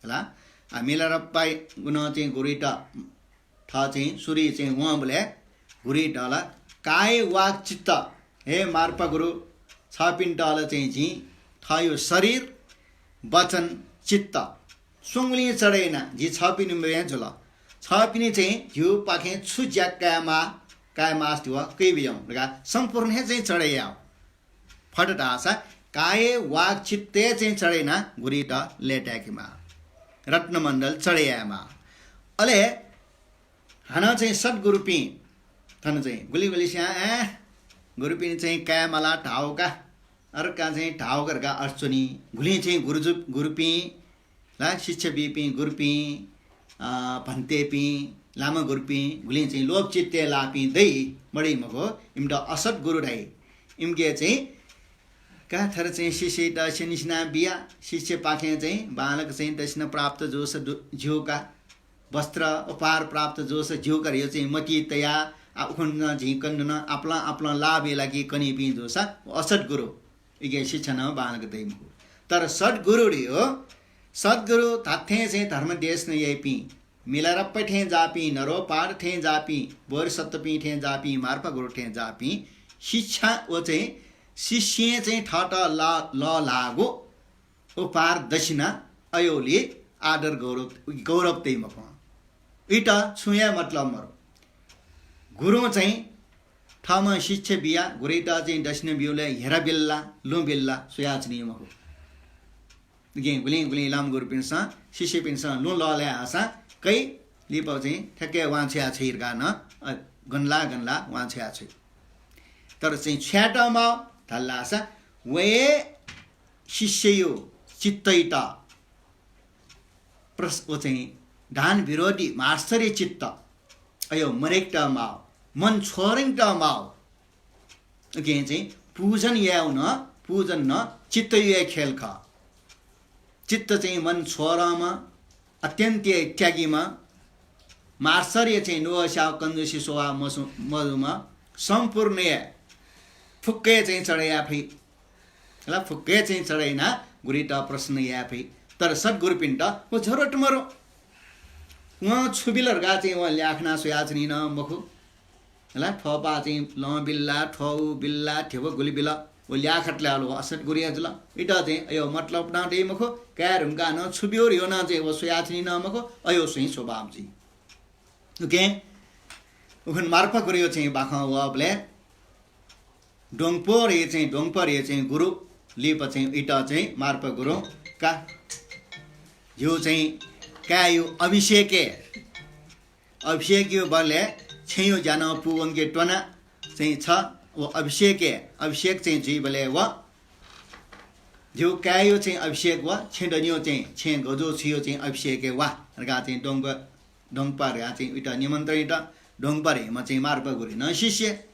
हला, आ, मिलारेपाय् गुण चाहिँ गुरुइत थः चाहिँ सुरु चाहिँ वंबलय् गुरुइत ला काय वाक् चित्त, हे मार्पा गुरु, छपिन्त ला चाहिँ जिं थःयो शरीर, वचन, चित्त स्वंगुलिं चढे याना, जि छपिनि मेगु जुल। छपिनि चाहिँ जिगु पाखें छु ज्या कायेमाः, कायेमास्ति व कयाबिज्याहुँ धकाः सम्पूर्ण हे चाहिँ चढे यायेगु। फत धाःसा काय वाक् चित्तय् चाहिँ चढे याना गुरुइत लय्ताय्केमाः, रत्नमण्डल चढे यायेमाः। अले हानं चाहिँ सद्गुरुपिं, थन चाहिँ गुलि गुलिस्यां, ए, गुरुपिं चाहिँ कायेमाला धाःगु का, अर्का चाहिँ धाःगु का धकाः अर्थ च्वनी। गुलिं चाहिँ गुरुजु, गुरुपिं, ला शिक्षा बीपिं गुरुपिं, अ, भन्तेपिं, लामा गुरुपिं, गुलिं चाहिँ लोभ चित्तय् लाःपिं दइ, मदइ मखु, इमित असद्गुरु धाइ। इमिके चाहिँ का थर चाहिँ शिष्यत स्यनेसिना बिया, शिष्यपाखें चाहिँ बांलाक चाहिँ दक्षिणा प्राप्त जूसा दु-, ज्यू का, वस्त्र उपहार प्राप्त जूसा ज्यू का, यो चाहिँ मतिइ तया, आ, उखुन्हु झिंकन्हु नं आपालं आपालं लाभया लागि कनीपिं जूसा व असद्गुरु। इके शिक्षा नं बांलाक दइ मखु। तर सद्गुरु धयो, सद्गुरु धात्थें चाहिँ धर्म देशना याइपिं, मिलारेपा थें जाःपिं, नरोपाद थें जाःपिं, बोधिसत्वपिं थें जाःपिं, मार्पा गुरु थें जाःपिं, शिक्षा व चाहिँ शिष्यं चाहिँ थःत ला-, लःल्हाःगु उपहार दक्षिणा अयोलि आदर गौरव, गौरव तइ मखु। इत छुं हे मतलब मरु। गुरुं चाहिँ थःम्हं शिक्षा बिया, गुरुइत चाहिँ दक्षिणा ब्यूबलय् हेरा बिल्ला, लुँ बिल्ला, स्वयाच्वनी मखु। उकिं गुलिं गुलिं लामा गुरुपिन्सं, शिष्यपिन्सं लुँ लःल्हाये हाःसां कै लिपा चाहिँ ठ्याक्कै वांछ्वया छ्वइ धकाः नं, अ, गनला गनला वांछ्वया छ्वइ। तर चाहिँ छ्वयेत माः धाल धाःसा व हे शिष्ययो चित्तइत प्रस-, व चाहिँ दान विरोधी मात्सर्य चित्त, अयो मदय्केत माः, मन छोरय्केत माः। उकिं चाहिँ पूजन यायेगु नं, पूजन नं चित्तयो हे खेल खः। चित्त चाहिँ मन छोरंम्ह, अत्यन्त हे त्यागीम्ह, मात्सर्य चाहिँ नुगःस्यागु कंजूसी स्वभाव मसु-, मजूम्ह, सम्पूर्ण हे फुक्क हे चाहिँ चढे याये फइ। हला, फुक्क हे चाहिँ चढे याना गुरुइत प्रसन्न याये फइ। तर सद्गुरुपिन्त व जरुरत मरु। वं छु बिल धकाः चाहिँ वं ल्याखना स्वयाच्वनी नं मखु। हला, थ्वपाः चाहिँ लं बिल्ला, थ्व उ बिल्ला, ध्यबा गुलि बिल, व ल्याखत लायेगु व असद्गुरुया जुल। इत चाहिँ अयो मतलब नं दइ मखु, काये धुंकाः नं छु ब्यू धयो नं चाहिँ व स्वयाच्वनी नं मखु, अयो स्वइँ स्वभाव जुइ। उकिं उखुन्हु मार्पा गुरुयो चाहिँ बाखं वःबलय् द्वंपरे चाहिँ, द्वंपरे चाहिँ गुरु लिपा चाहिँ इत चाहिँ मार्पा गुरुं का, जिगु चाहिँ काय्यो अभिषेकय्, अभिषेकयो बलय् छेँयो ज्या नं पूवंके त्वना चाहिँ छ। व अभिषेकय्, अभिषेक चाहिँ जुइबलय् व जिगु काय्यो चाहिँ अभिषेक व छेँ दनियो चाहिँ, छेँ गजू छुयो चाहिँ अभिषेकय् वा धकाः चाहिँ द्वंप-, द्वंपा धकाः चाहिँ इत निमन्त्रण यात। द्वंपा धइम्ह चाहिँ मार्पा गुरुया नं शिष्य।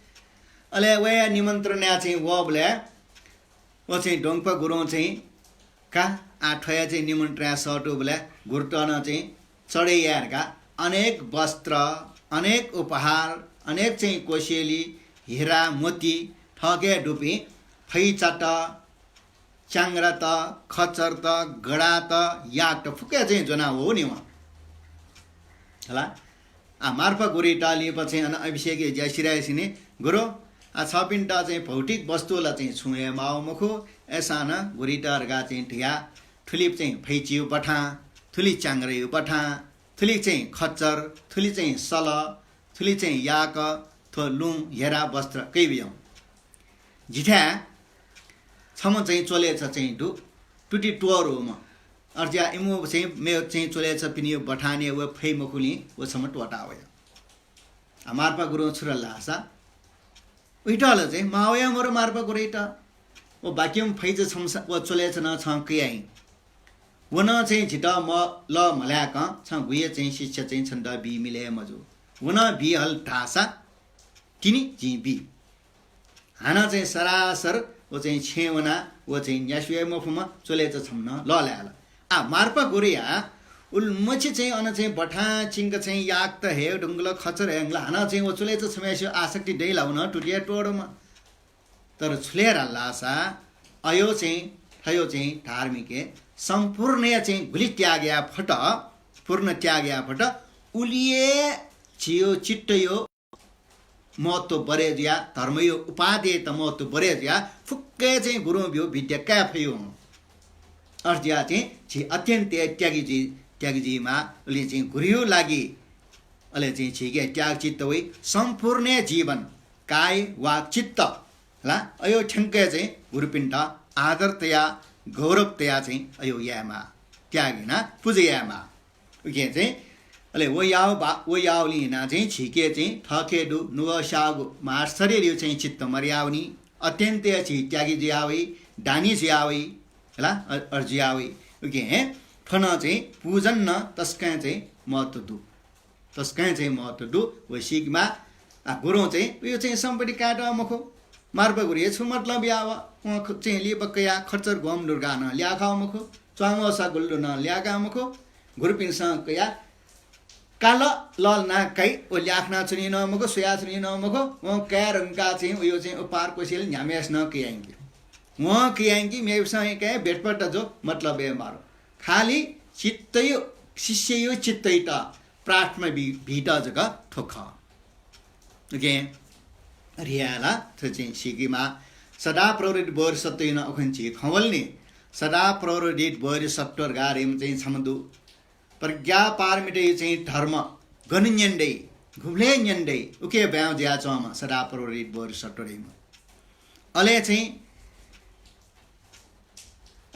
अले वया निमन्त्रणाय् चाहिँ वःबलय् व चाहिँ द्वंपा गुरुं चाहिँ का, आः थ्वया चाहिँ निमन्त्रणाय् सःतूबलय् गुरुत नं चाहिँ चढे याये धकाः अनेक वस्त्र, अनेक उपहार, अनेक चाहिँ कोसेली, हिरा, मोती, थःके दुपिं फैचात, च्याङ्ग्रात, खच्चरत, गडात, याकत फुक्क हे चाहिँ ज्वना वःगु नि वं। हला? आ, मार्पा गुरुइत लिपा चाहिँ अन अभिषेकयो ज्या सिधयेसिनि, गुरु, आ, छपिन्त चाहिँ भौतिक वस्तु ला चाहिँ छुं हे माःगु मखु, अय्सां नं गुरुइत धकाः चाहिँ धया, थुलि चाहिँ फैचायो बथां, थुलि च्याङ्ग्रायो बथां, थुलि चाहिँ खच्चर, थुलि चाहिँ सल, थुलि चाहिँ याक, थ्व लुँ, हेरा, वस्त्र कयाबिज्याहुँ। जिथाय् छम्ह चाहिँ च्वलेछा चाहिँ दु, तुति त्वःरूम्ह। अथे जुयाः इमिगु चाहिँ मेगु चाहिँ च्वलेछापिनिगु बथानय् व फइ मखुलिं व छम्ह त्वःता वया। आ, मार्पा गुरुं छु धाल धाःसा, उइत ला चाहिँ माःगु हे मरु मार्पा गुरुइत। व बाकिम्ह फैचा छम्ह स-, व च्वलेछा नं छं कयाहिँ। व नं चाहिँ जितः म-, लःम्हलाय्कं छं गुया चाहिँ शिक्षा चाहिँ छन्त बी मिले हे मजू। व नं बी हल धाःसा तिनि जिं बी। हानं चाहिँ सरासर व चाहिँ छेँय् वनाः व चाहिँ न्यासि वये मफुम्ह च्वलेछा छम्ह नं लःल्हाये हल। आ, मार्पा गुरुया उलिमछि चाहिँ अन चाहिँ बथां चिंक चाहिँ याकत हये धुंकल, खच्चर हये धुंकल, हानं चाहिँ व चुलय् चाहिँ छम्हस्यां आसक्ति दइ ला व नं तुतिया त्वःतुम्ह। तर छुले धाल धाःसा अयो चाहिँ थयो चाहिँ धार्मिकय् सम्पूर्ण चाहिँ गुलि त्याग याये फत, पूर्ण त्याग याये फत, उलिया झीयो चित्तयो महत्व बढे जुया, धर्मयो उपादेयत महत्व बढे जुया, फुक्कय् चाहिँ गुरुं ब्यू विद्या काये फयु। अथे जुया चाहिँ झी अत्यन्त त्यागी जुइ, त्यागी जुइमाः, उलि चाहिँ गुरुयो लागि, अले चाहिँ झीके त्याग चित्त वइ, सम्पूर्ण जीवन, काय, वाक, चित्त, ला, अयो थ्यंक चाहिँ गुरुपिन्त आदर तया, गौरव तया चाहिँ अयो यायेमाः, त्याग याना पुजा यायेमाः। उकिं चाहिँ अले व याव बा-, व यावलिं याना चाहिँ झीके चाहिँ थःके दु नुगः स्याःगु मार शरीरयो चाहिँ चित्त मर्यावनी, अत्यन्त झी त्यागी जुयावइ, दानी जुयावइ, हला, अ-, अर जुयावइ। उकिं थन चाहिँ पूजन नं तसकं चाहिँ महत्व दु, तसकं चाहिँ महत्व दु। व सीकेमाः, आ, गुरुं चाहिँ उयो चाहिँ सम्पत्ति कायेत मखु। मार्पा गुरुया छु मतलब याव? वं ख-, चाहिँ लिपा कया खच्चर ग्वम्ह दुर्गा नं ल्याखा मखु, च्वांगः सा गुल्लु नं ल्याखा मखु। गुरुपिन्सं कया काल लल ना काइ, व ल्याखना च्वनी नं मखु, स्वया च्वनी नं मखु। वं काये धुंका चाहिँ उयो चाहिँ उपार कोसेल न्ह्याम्हय्‌सिनं कयायंकी। वं कयायंकी, मेपिसं हे काये, बेटपट जो मतलब हे मारो। खालि चित्तयो, शिष्ययो चित्तयात प्रार्थना बी-, बीत जक थ्व खः। OK, रियाला थ्व चाहिँ सीकेमाः। सदा प्रवृत्ति बोधिसत्वयो नं उखुन्हु झी खँ वल नि। सदा प्रवृत्ति बोधिसत्व धकाः धाइम्ह चाहिँ छम्ह दु। प्रज्ञा पारमितायो चाहिँ धर्म गन न्यने दइ, गुबलय् न्यने दइ, उके ब्वाँय् जुयाच्वंम्ह सदा प्रवृत्ति बोधिसत्व धाइम्ह। अले चाहिँ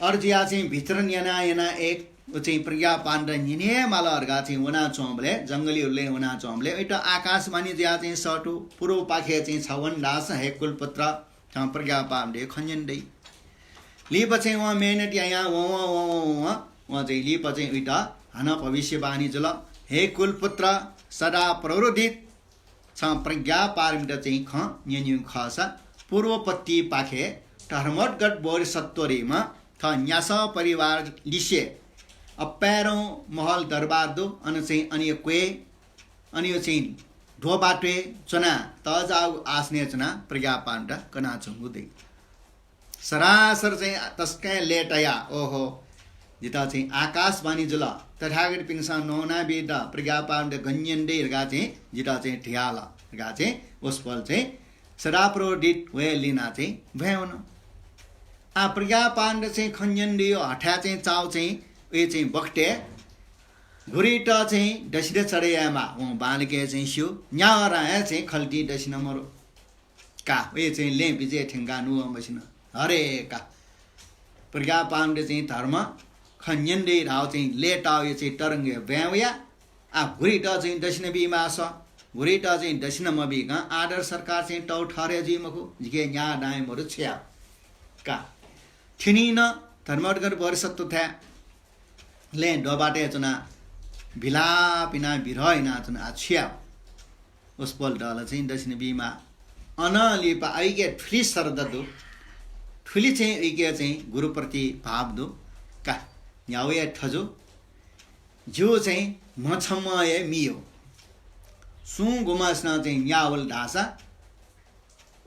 अर जुया चाहिँ विचरण याना याना एक व चाहिँ प्रज्ञापारमिता न्यने हे माल धकाः चाहिँ वनाच्वंबलय्, जंगली हुलय् वनाच्वंबलय्, उइत आकाशवाणी जुया चाहिँ सःतू, पूर्वपाखे चाहिँ छ वन धाःसा, हे कुलपुत्र, थं प्रज्ञापारमितायो खँ न्यने दइ। लिपा चाहिँ वं मेहनत यायां वं, वं, वं, वं, वं, वं, वं चाहिँ लिपा चाहिँ उइत हानं भविष्यवाणी जुल, हे कुलपुत्र, सदा प्रवृत्ति छं प्रज्ञापारमिता चाहिँ खँ न्यनीगु खःसा, पूर्वपत्तिपाखे धर्मोद्गत बोधिसत्व धाइम्ह थः न्यासः परिवार लिसे अप्पाय्‌धं महल दरबार दु, अन चाहिँ अनयो क्वय्, अनयो चाहिँ ध्वबातय् च्वनाः तःजाःगु आसनय् च्वनाः प्रज्ञापारमिता कनाच्वंगु दइ। सरासर चाहिँ तसकं लय्‌ताया, ओहो, जितः चाहिँ आकाशवाणी जुल, तथागतपिन्सं न्ववानाबीत प्रज्ञापारमिता गन न्यने दइ धकाः चाहिँ जितः चाहिँ धयाहल धकाः चाहिँ वसपोल चाहिँ सदा प्रवृत्ति वया लिना चाहिँ ब्वाँय् वन। आ, प्रज्ञापारमिता चाहिँ खँ न्यने दइयो हथाय् चाहिँ चाउ चाहिँ उयो चाहिँ बखतय् गुरुइत चाहिँ दक्षिणा चढे यायेमाः, वं बांलाक हे चाहिँ स्यू, न्यागः रां हे चाहिँ खल्तिं दक्षिणा मरु। का, उयो चाहिँ लँय् बिचय् थ्यंकाः नुगः मसिन। हरे का। प्रज्ञापारमिता चाहिँ धर्म खँ न्यने दइ धाःगु चाहिँ लय्‌ताःगु चाहिँ तरंगय् ब्वाँय् वया। आ, गुरुइत चाहिँ दक्षिणा बीमाःसा, गुरुइत चाहिँ दक्षिणा मबीकं आदर सत्कार चाहिँ तउ ठहरे जुइ मखु, जिके न्यागः दां हे मरु छु याये। का। थिनि नं धर्मोद्गत बोधिसत्वथाय् लँय् ध्वबातय् च्वनाः बिलाप यानाः बिरह यानाच्वन, आ छु याये। वसपोल दल चाहिँ दक्षिणा बीमाः। अनं लिपा उइके थुलि श्रद्धा दु, थुलि चाहिँ उइके चाहिँ गुरुप्रति भाव दु। का, न्ह्यागु हे थजु, ज्यू चाहिँ म्ह छम्ह हे मियो। सुं गुम्हसिनं चाहिँ न्याः वल धाःसा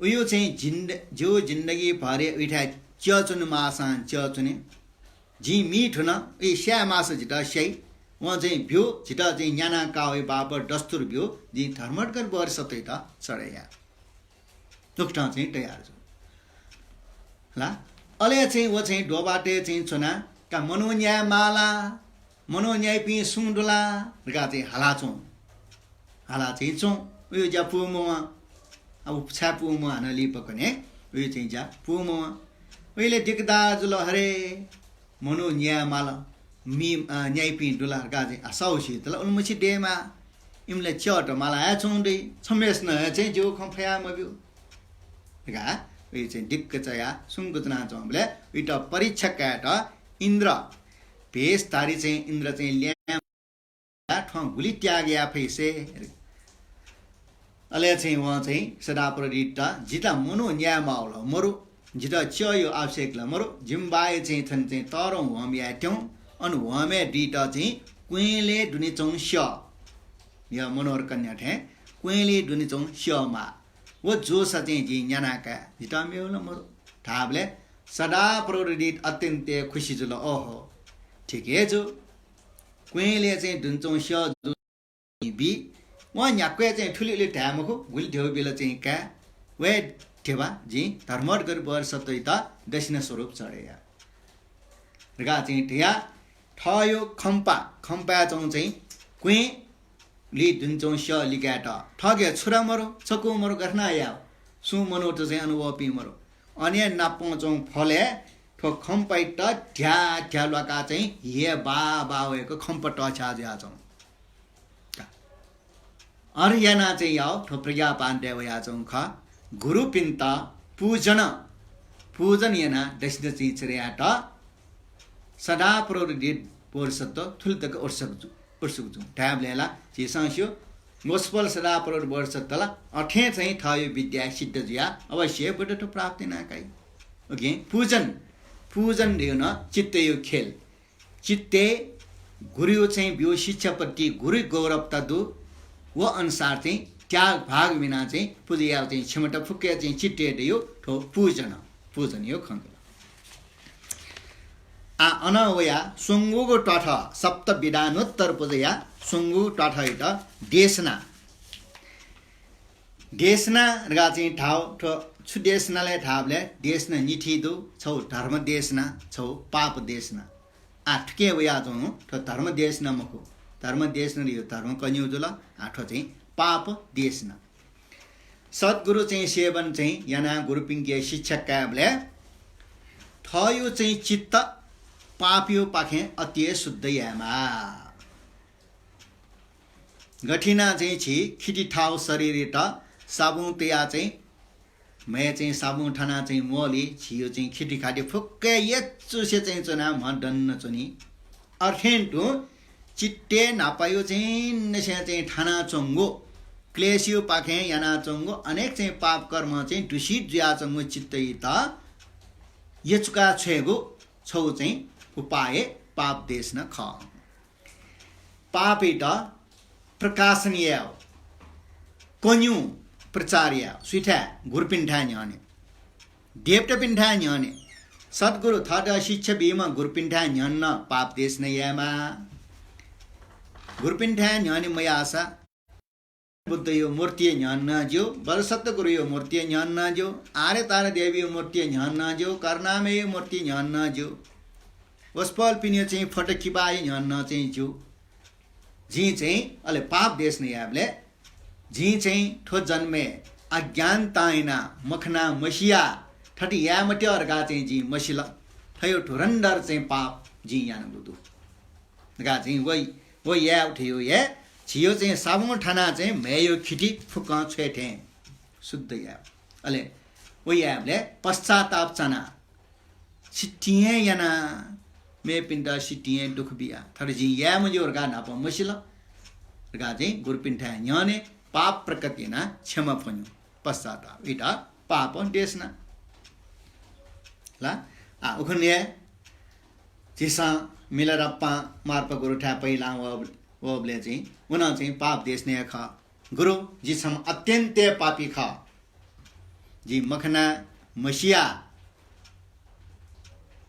उयो चाहिँ जिन्द-, ज्यू जिन्दगी भर हे उइथाय् च्यःच्वने माःसां च्यःच्वने। जिं मी धुन, उइ स्याये माःसा जितः स्याइ। वं चाहिँ ब्यू, जितः चाहिँ न्याना काः वइ बापत दस्तुर ब्यू, जिं धर्मोद्गत बोधिसत्वइत चढे याये। उकथं चाहिँ तयार जू। ला? अले चाहिँ व चाहिँ ध्वबातय् चाहिँ च्वनाः, का मनू न्याये माः ला, मनू न्याइपिं सुं दु ला धकाः चाहिँ हाला च्वं। हाला चाहिँ च्वं। उयो ज्या पूम्ह वं। अब छाय् पूम्ह हानं लिपा कने, उयो चाहिँ ज्या पूम्ह वं। उइले दिक्क दार जुल हरे, मनू न्याये माल, मी, अ, न्याइपिं दु ला धकाः चाहिँ आ साहु सीत ला, उलिमछि दयेमाः, इमिला च्यःत माला हे च्वं दइ, छम्हय्‌सिनं हे चाहिँ ज्यू खँ फया मब्यू धकाः उयो चाहिँ दिक्क चयाः सुंक च्वनाच्वंबलय् उइत परीक्षा कायेत इन्द्र, भेषधारी चाहिँ इन्द्र चाहिँ ल्यां थ्वं गुलि त्याग याये फइ से। अले चाहिँ वं चाहिँ सदा प्रवृत्तित, जितः मनू न्याये माः ला मरु, जितः च्यःयो आवश्यक ला मरु, जिमि बाःया चाहिँ थन चाहिँ तःधं होम याये त्यं, अन होमय् दुइत चाहिँ क्वँय्‌लय् दुने च्वंगु स्यः, या मनोहर कन्या थें क्वँय्‌लय् दुने च्वंगु स्यः माः। व जूसा चाहिँ जिं न्याना काये, जितः मेगु ला मदु धाःबलय् सदाप्रभुदीत अत्यन्त खुसी जुल। ओहो, ठीक हे जू, क्वँय्‌लय् चाहिँ दुने च्वंगु स्यः जू बी। वं न्ह्याक्व हे चाहिँ थुलि उलि धाये मखु, गुलि ध्यबा बिल चाहिँ काये। व हे ध्यबा जिं धर्मोद्गत बोधिसत्वयात दक्षिणा स्वरूप चढे या धकाः चाहिँ धया। थःयो खम्पा, खम्पाय् च्वंगु चाहिँ क्वँय्‌लय् दुने च्वंगु स्यः लिकायेत थःके छु ला मरु, छकू मरु, गथे यानाः याये? सुं मनूत चाहिँ अनुभवपिं मरु। अन हे नापं च्वंगु फलय् थ्व खम्पायात ध्या ध्या ल्वाकाः चाहिँ हिया बा बा वय्‌क खम्पा तःछ्या जुयाच्वं। अथे यानाः चाहिँ याः थ्व प्रज्ञापाणितय् वयाच्वंगु खः। गुरुपिन्त पूजन, पूजन यानाः दक्षिणा चाहिँ चढे यायेत सदाप्रभुदीत बोधिसत्व थुलि तक उत्सुक जु, उत्सुक जुं धायेबलय् ला झीसं स्यू, वसपोल सदाप्रभुदीत बोधिसत्व ला अथें चाहिँ थःयो विद्या सिद्ध जुयाः अवश्य बुद्धत्व प्राप्त याना काइ। OK, पूजन, पूजन धइगु नं चित्तयो खेल। चित्तय् गुरुयो चाहिँ ब्यूगु शिक्षाप्रति गुरुयो गौरवता दु, व अनुसार चाहिँ त्याग भाग बिनाः चाहिँ पुजा यायेगु चाहिँ क्षमता फुक्कया चाहिँ चित्तय् दइगु थ्व पूजन, पूजनयो खँ दु। आ, अनं वयाः स्वंगूगु त्वाथः, सप्तविधानोत्तर पूजाया स्वंगूगु त्वाथःयात देशना। देशना धकाः चाहिँ धाउ, थ्व छु देशना ले धाःबलय् देशना निथी दु, छौ धर्म देशना, छौ पाप देशना। आ, थुके वयाच्वंगु थ्व धर्म देशना मखु, धर्म देशना धइगु धर्म कन्यू जुल, आ, थ्व चाहिँ पाप देशना। सद्गुरु चाहिँ सेवन चाहिँ यानाः गुरुपिंके शिक्षा कायेबलय् थःयो चाहिँ चित्त पापयो पाखें अति हे शुद्ध यायेमाः। गथिना चाहिँ झी खिति थाउ शरीरयात साबुन तया चाहिँ, म्हय् चाहिँ साबुन थाना चाहिँ मोली, झीयो चाहिँ खिति खाति फुक्क यचुसे चाहिँ च्वना म्ह दन्न च्वनी। अथें तुं चित्तय् न्हापायो चाहिँ नसें चाहिँ थानाच्वंगु क्लेशयो पाखें यानाच्वंगु अनेक चाहिँ पाप कर्म चाहिँ दूषित जुयाच्वंगु चित्तयात यचुका छ्वयेगु छौ चाहिँ उपाय पाप देशना खः। पापयात प्रकाशन यायेगु, कन्यू प्रचार यायेगु, सुइथाय् गुरुपिन्थाय् न्ह्यःने, देवतापिन्थाय् न्ह्यःने, सद्गुरु थःत शिक्षा बीम्ह गुरुपिन्थाय् न्ह्यःने पाप देशना यायेमाः। गुरुपिन्थाय् न्ह्यःने मयाःसा बुद्धयो मूर्तिया न्ह्यःने नं ज्यू, बोधिसत्व गुरुयो मूर्तिया न्ह्यःने नं ज्यू, आर्यतारा देवीयो मूर्तिया न्ह्यःने नं ज्यू, करुणामययो मूर्तिया न्ह्यःने नं ज्यू, वसपोलपिनियो चाहिँ फोटो किबाया न्ह्यःने नं चाहिँ ज्यू। जिं चाहिँ अले पाप देशना यायेबलय् जिं चाहिँ थ्व जन्मय् अज्ञानतां यानाः मखना मसिया थथे याये मते धकाः चाहिँ जिं मसिल। थयो धुरन्धर चाहिँ पाप जिं यानागु दु धकाः चाहिँ वइ व याये उठेयो हे झीयो चाहिँ साबुन थाना चाहिँ म्हय्‌यो खिति फुक्कं छ्वये थें शुद्ध याये। अले व यायेबलय् पश्चाताप चाना सितिं हे याना, मेपिन्त सितिं हे दुःख बिया। थथे जिं याये मज्यू धकाः न्हापा मसिल धकाः चाहिँ गुरुपिन्थाय् न्ह्यःने पाप प्रकट यानाः क्षमा फ्वन्यु। पश्चाताप, इमित पाप देशना। ला, आ, उखुन्हु हे झीसं मिलारेपां मार्पा गुरुथाय् पहिलां वः, वःबलय् चाहिँ उनं चाहिँ पाप देशना याये खः। गुरु, जि छम्ह अत्यन्त हे पापी खः। जिं मखना मसिया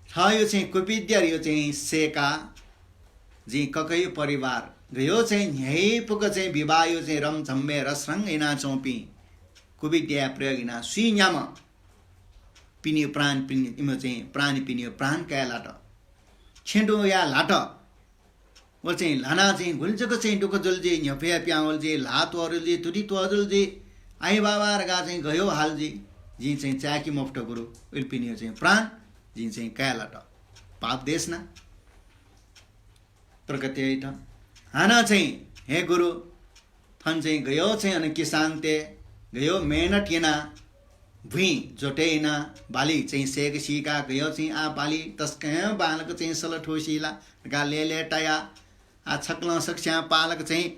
थयो चाहिँ कुविद्यायो चाहिँ सय्‌का जिं ककयो परिवार गयो चाहिँ न्ह्याइपुक चाहिँ विवाहयो चाहिँ रमझमय् रसरंग यानाच्वंपिं कुविद्याया प्रयोग यानाः सुइन्याम्ह पिनियो प्राण, पिनि, इमियो चाहिँ प्राणीपिनियो प्राण काये लात। छेँ दुया ल्हात। व चाहिँ ल्हानाः चाहिँ गुलि जक चाहिँ दुःख जुल जुइ, न्ह्यफया पिहां वल जुइ, ल्हाः त्वःजुल जुइ, तुति त्वःजुल जुइ, आइबाबा धकाः चाहिँ गयो हाल जुइ। जिं चाहिँ चाय्‌के मफुत गुरु, उलिपिनियो चाहिँ प्राण जिं चाहिँ काये लात। पाप देशना प्रकट याइत। हानं चाहिँ, हे गुरु, थन चाहिँ गयो चाहिँ अन किसानतय् गयो मेहनत याना, भुइँ जोते याना, बाली चाहिँ सय्‌क सीका गयो चाहिँ आ बाली तसकं बांलाक चाहिँ सल थुसी ला धकाः लय्‌लय् ताया, आ छकलं सकस्यां पालक चाहिँ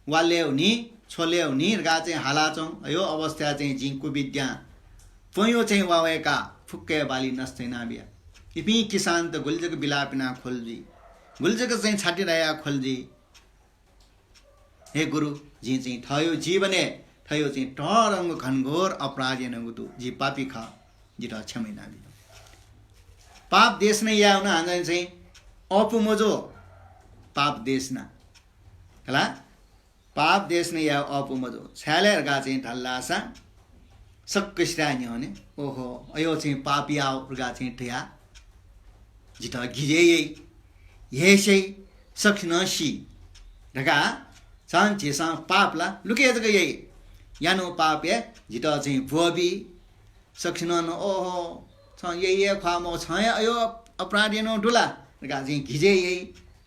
वाले हुनी, छोले हुनी धकाः चाहिँ हालाच्वं। अयो अवस्था चाहिँ जिं कुविद्यां प्वँयो चाहिँ वावय्‌का फुक्क बाली नष्ट याना बिया। इपिं किसानत गुलि जक बिलाप याना ख्वल जुइ। गुलि जक चाहिँ छाति राया ख्वल जुइ। हे गुरु, जिं चाहिँ थयो जीवनय् थयो चाहिँ तःधंगु घनघोर अपराध यानागु दु। जि पापी खः, जितः क्षमा यानाबिल। पाप देशना यायेगु नं हानं चाहिँ अःपु मजू, पाप देशना। हला? पाप देशना यायेगु अःपु मजू। छाय् धकाः चाहिँ धाल धाःसा सकसितं न्ह्यःने, ओहो, अयो चाहिँ पाप याःगु धकाः चाहिँ धया जितः गिजय् याइ, हेस्याइ, सकसिनं सी धकाः झन झीसं पाप ला लुके जक याइ। यानागु पापय् जितः चाहिँ ब्वःबी। सकसिनं, ओहो, छं याइ हे ख्वाः मखु, छं हे अयो अपराध यानागु दु ला धकाः चाहिँ गिजय् याइ।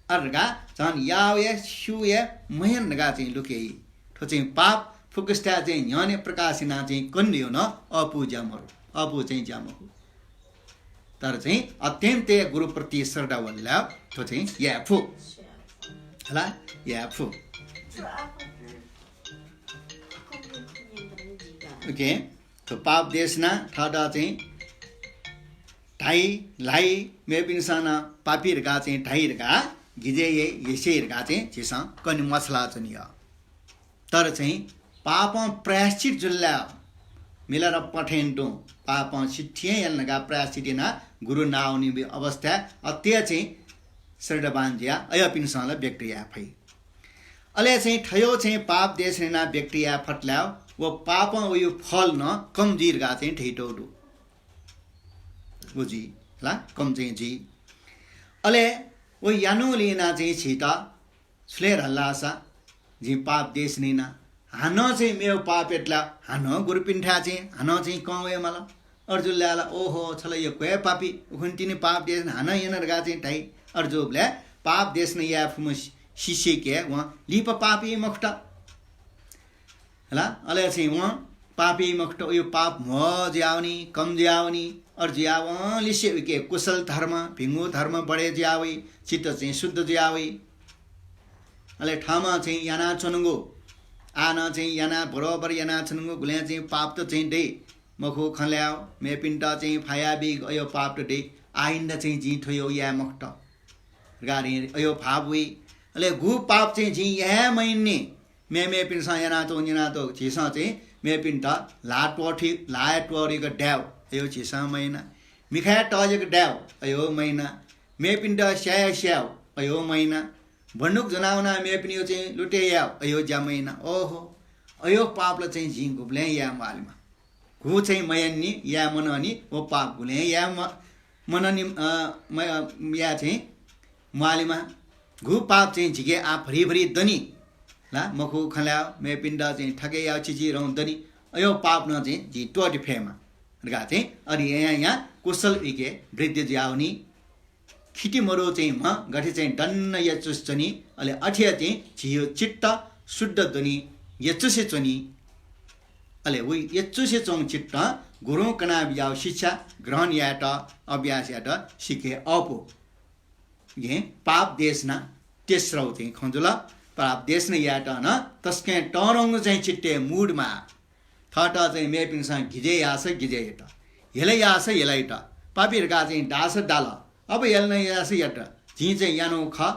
अथे धकाः झन याःगु हे, स्यूगु हे मयन धकाः चाहिँ लुके याइ। थ्व चाहिँ पाप फुक्कसितं चाहिँ न्ह्यःने प्रकाश यानाः चाहिँ कनेगु नं अःपु ज्या मरु, अःपु चाहिँ ज्या मखु। तर चाहिँ अत्यन्त गुरुप्रति श्रद्धा वल धाःसा थ्व चाहिँ याये फु। हला, याये फु। OK, थ्व पाप देशना थःत चाहिँ धाइ, ल्हाइ, मेपिन्सं नं पापी धकाः चाहिँ धाइ धकाः गिजय् याइ, हेस्याइ धकाः चाहिँ झीसं कने मछालाच्वनी। तर चाहिँ पापं प्रायश्चित जुल धाःसा मिलारेपा थें तुं पापं सिद्धिं याना धकाः प्रायश्चित यानाः गुरु नावनीबी अवस्थाय् अथे चाहिँ श्रद्धावान जुयाः अय्‌पिन्सं ला व्यक्त याये फइ। अले चाहिँ थयो चाहिँ पाप देशना यानाः व्यक्त याये फत धाःसा व पापं वइगु फल नं कम जुइ धकाः चाहिँ धइतःगु दु। व जुइ ला, कम चाहिँ जुइ। अले व यानागुलिं यानाः चाहिँ झीत छु ले धाल धाःसा, जिं पाप देशना याना, हानं चाहिँ मेगु पाप यात धाःसा हानं गुरुपिन्थाय् चाहिँ हानं चाहिँ कं वये माल। अथे जुल धाःसा, ओहो, छ ला यक्व हे पापी, उखुन्हु तिनि पाप देशना हानं याना धकाः चाहिँ धाइ। अथे जूबलय् पाप देशना याये फुम्ह शि-, शिष्यके वं लिपा पापी मखुत। हला, अले चाहिँ वं पापी मखुत, वयो पाप म्हो जुयावनी, कम जुयावनी। अथे जुयावंलिसे उके कुशल धर्म, भिंगु धर्म बढे जुयावइ, चित्त चाहिँ शुद्ध जुयावइ। अले थःम्हं चाहिँ यानाच्वनागु, आः नं चाहिँ याना बरोबर यानाच्वनागु गुलें चाहिँ पाप त चाहिँ दइ, मखु खँ ल्हायेगु, मेपिन्त चाहिँ फाया बीगु अयो पाप त दइ, आइन्दा चाहिँ जिं थयो याये मखुत धकाः अयो भाव वइ। अले गु पाप चाहिँ जिं याये मयनी, मेमेपिन्सं यानातःगु न्यनातःगु झीसं चाहिँ मेपिन्त ल्हाः त्वःथी, ल्हाः त्वःथीक धायेगु अयो झीसं मयाना। मिखाय् तःजिक धायेगु अयो मयाना। मेपिन्त स्याये स्यायेगु अयो मयाना। बन्दुक ज्वनावनाः मेपिनिगु चाहिँ लुटे यायेगु अयो ज्या मयाना। ओहो, अयो पाप ला चाहिँ जिं गुबलें याये म्वालेमा। गु चाहिँ मयनी, याये मननी, व पाप गुलें याये म-, मननी, अ, म-, याये चाहिँ म्वालेमा। गु पाप चाहिँ जिके आः भरिभरि दनि ला, मखु खँ ल्हायेगु, मेपिन्त चाहिँ थथे यायेगु चिचिधंगु दनि, अयो पाप नं चाहिँ जिं त्वःते फयेमा धकाः चाहिँ अथे यायां यायां कुशल उके वृद्धि जुयावनी। खिति मदु चाहिँ म्ह गथे चाहिँ दन यचुसे च्वनी, अले अथे हे चाहिँ झीयो चित्त शुद्ध दनि, यचुसे च्वनी। अले व यचुसे च्वंगु चित्तं गुरुं कनाबिज्याःगु शिक्षा ग्रहण यायेत, अभ्यास यायेत सिक्क हे अःपु। गथे पाप देशना तेस्रो चाहिँ खँ जुल। पाप देशना यायेत नं तसकं तःधंगु चाहिँ चित्तय् mood माः। थःत चाहिँ मेपिन्सं गिजय् याःसा गिजय् यात, हेला याःसा हेला यात, पापी धकाः चाहिँ धाःसा धाल, अवहेलना याःसा यात, जिं चाहिँ यानागु खः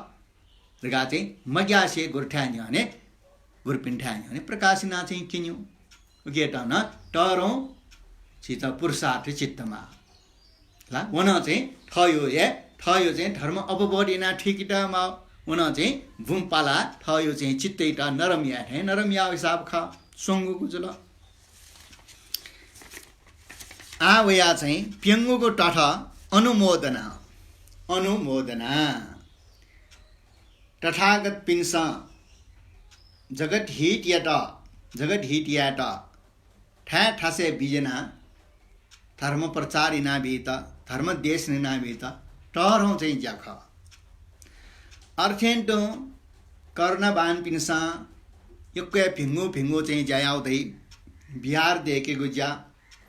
धकाः चाहिँ मग्यासे गुरुथाय् न्ह्यःने, गुरुपिन्थाय् न्ह्यःने प्रकाश यानाः चाहिँ क्यनेगु। उकियात नं तःधंगु झीत पुरुषार्थ चित्त माः। ला, व नं चाहिँ थःयो हे, थःयो चाहिँ धर्म अवबोध यानाः थुइकेत माः। व नं चाहिँ बुँ पालाः थःयो चाहिँ चित्तयात नरम याये थें नरम याःगु हिसाब खः, स्वंगूगु जुल। आः वयाः चाहिँ प्यंगूगु तथ अनुमोदना। अनुमोदना। तथागतपिन्सं जगत हित यात, जगत हित यायेत थाय् थासय् बिज्यानाः धर्म प्रचार यानाबीत, धर्म देशना यानाबीत तःधंगु चाहिँ ज्या खः। अथे तुं करुणावानपिन्सं यक्व हे भिंगु भिंगु चाहिँ ज्या याःगु दइ। विहार दय्केगु ज्या,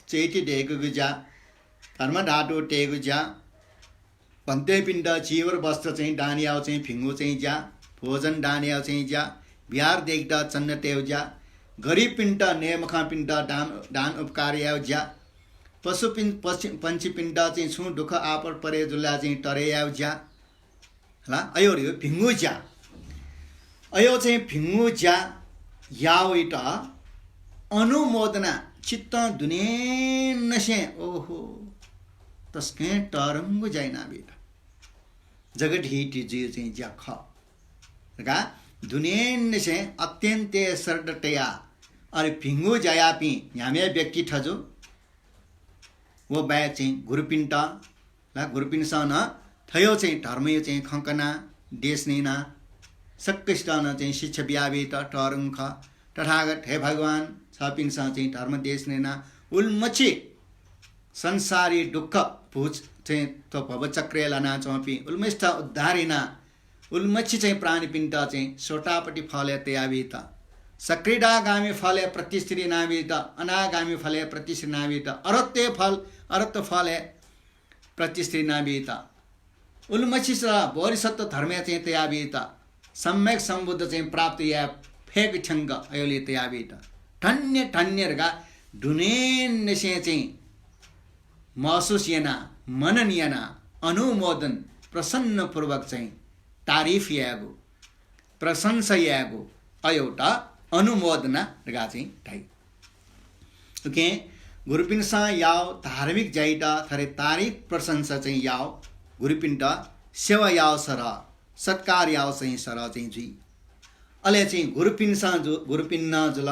चैत्य दय्केगु ज्या, धर्मधातु तयेगु ज्या, भन्तेपिन्त चीवर वस्त्र चाहिँ दान याःगु चाहिँ भिंगु चाहिँ ज्या, भोजन दान याःगु चाहिँ ज्या, विहार दय्केत चन्दा तयेगु ज्या, गरिबपिन्त, नये मखंपिन्त दान, दान उपकार याःगु ज्या, पशुपिन-, पशु-, पन्छीपिन्त चाहिँ छुं दुःख आपत परे जुल धाःसा चाहिँ तरे याःगु ज्या, हला, अयो रे भिंगु ज्या। अयो चाहिँ भिंगु ज्या याःवइत अनुमोदना चित्तं दुनेंनिसें, ओहो, तसकं तःधंगु ज्या यानाबीत। जगत हित जुइगु चाहिँ ज्या खः। का दुनेंनिसें अत्यन्त श्रद्धा तया, अले भिंगु ज्या याःपिं न्ह्याम्ह व्यक्ति थजु। व बाहेक चाहिँ गुरुपिन्त, ला गुरुपिन्सं नं थयो चाहिँ धर्मयो चाहिँ खँ कना, देशना याना, सकसितं नं चाहिँ शिक्षा बियाबीत तःधंगु खः। तथागत, हे भगवान, छपिन्सं चाहिँ धर्म देशना याना, उलिमछि संसारी दुःख भूत चाहिँ थ्व भवचक्रय् लानाच्वंपिं उलिमछित उद्धार याना, उलिमछि चाहिँ प्राणीपिन्त चाहिँ सोतापत्ति फलय् तयाबीत, सकृदागामी फलय् प्रतिष्ठित यानाबीत, अनागामी फलय् प्रतिष्ठित यानाबीत, अरहत्त फल, अरहत्त फलय् प्रतिष्ठित यानाबीत, उलिमछि बोधिसत्व धर्मय् चाहिँ तयाबीत, सम्यक सम्बुद्ध चाहिँ प्राप्त याये फय्क थ्यंक अय्‌लि तयाबीत धन्य धन्य धकाः दुनेंनिसें चाहिँ महसुस याना, मनन याना, अनुमोदन, प्रसन्नपूर्वक चाहिँ तारिफ यायेगु, प्रशंसा यायेगु, अयोत अनुमोदना धकाः चाहिँ धाइ। उकिं गुरुपिन्सं याउ धार्मिक ज्याइत थथे तारिफ प्रशंसा चाहिँ याउ, गुरुपिन्त सेवा याउ सरह, सत्कार याउ चाहिँ सरह चाहिँ जुइ। अले चाहिँ गुरुपिन्सं जु-, गुरुपिन्नं जुल,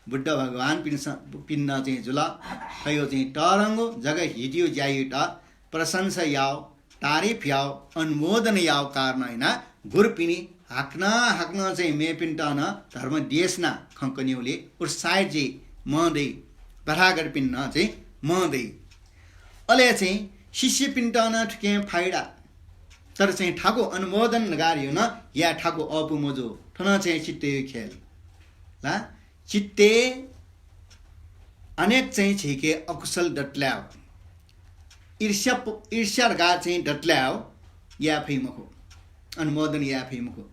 बुद्ध भगवानपिन्सं, पिन्नं चाहिँ जुल, थयो चाहिँ तःधंगु जगत हितयो ज्याइत प्रशंसा याउ, तारिफ याउ, अनुमोदन याउ कारणं याना गुरुपिनि हाकनं हाकनं चाहिँ मेपिन्त नं धर्म देशना खँ कन्युलि उत्साहित जुइ, मं दइ, तथागतपिन्नं चाहिँ मं दइ। अले चाहिँ शिष्यपिन्त नं थुकिं फाइदा। तर चाहिँ थाकु अनुमोदन धकाः धयो नं याये थाकु अःपु मजू। थन चाहिँ चित्तयो खेल। ला चित्तय् अनेक चाहिँ झीके अकुशल दतलायेव, ईर्ष्या प-, ईर्ष्या धकाः चाहिँ दतलायेव याये फइ मखु, अनुमोदन याये फइ मखु।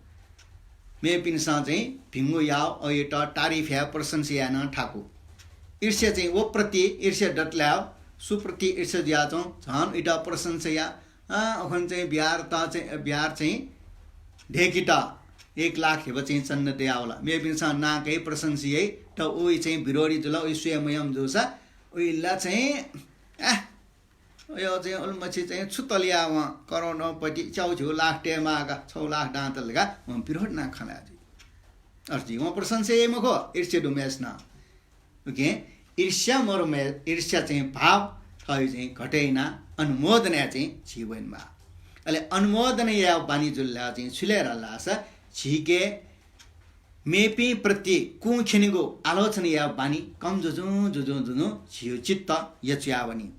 मेपिन्सं चाहिँ भिंगु याउ, अयोत तारिफ याये, प्रशंसा याये नं थाकु। ईर्ष्या चाहिँ व प्रति ईर्ष्या दतलायेव, सुप्रति ईर्ष्या जुयाच्वं, झन उइत प्रशंसा या, अ, अखन चाहिँ बिहारत चाहिँ, बिहार चाहिँ ढेकित एक लाख हेबा चाहिँ चन्दा तयावल। मेपिन्सं नां कइ, प्रशंसा याइ, त उइ चाहिँ विरोधी जुल, उइ स्वये मयंम्ह जूसा उइला चाहिँ, अ, अयो चाहिँ उलिमछि चाहिँ छु तल याः वं, करोडौंपति, च्याउ झिउ लाख तयेमाः का, छौ लाख दां तल का, वं विरोध यानाः खँ ल्हाये जुइ। अथे जुइ, वं प्रशंसा याइ मखु, ईर्ष्या दुम्हेसिनं। उकिं ईर्ष्या मरुम्ह, ईर्ष्या चाहिँ भाव थयो चाहिँ घटे याना अनुमोदन याये चाहिँ झी वनेमाः। अले अनुमोदन याये बानी जुल धाःसा चाहिँ छु ले धाःसा झीके मेपिं प्रति कुंख्यनीगु आलोचना याये बानी कम जुजुं जुजुं जुजुं झीयो चित्त यचुयावनी।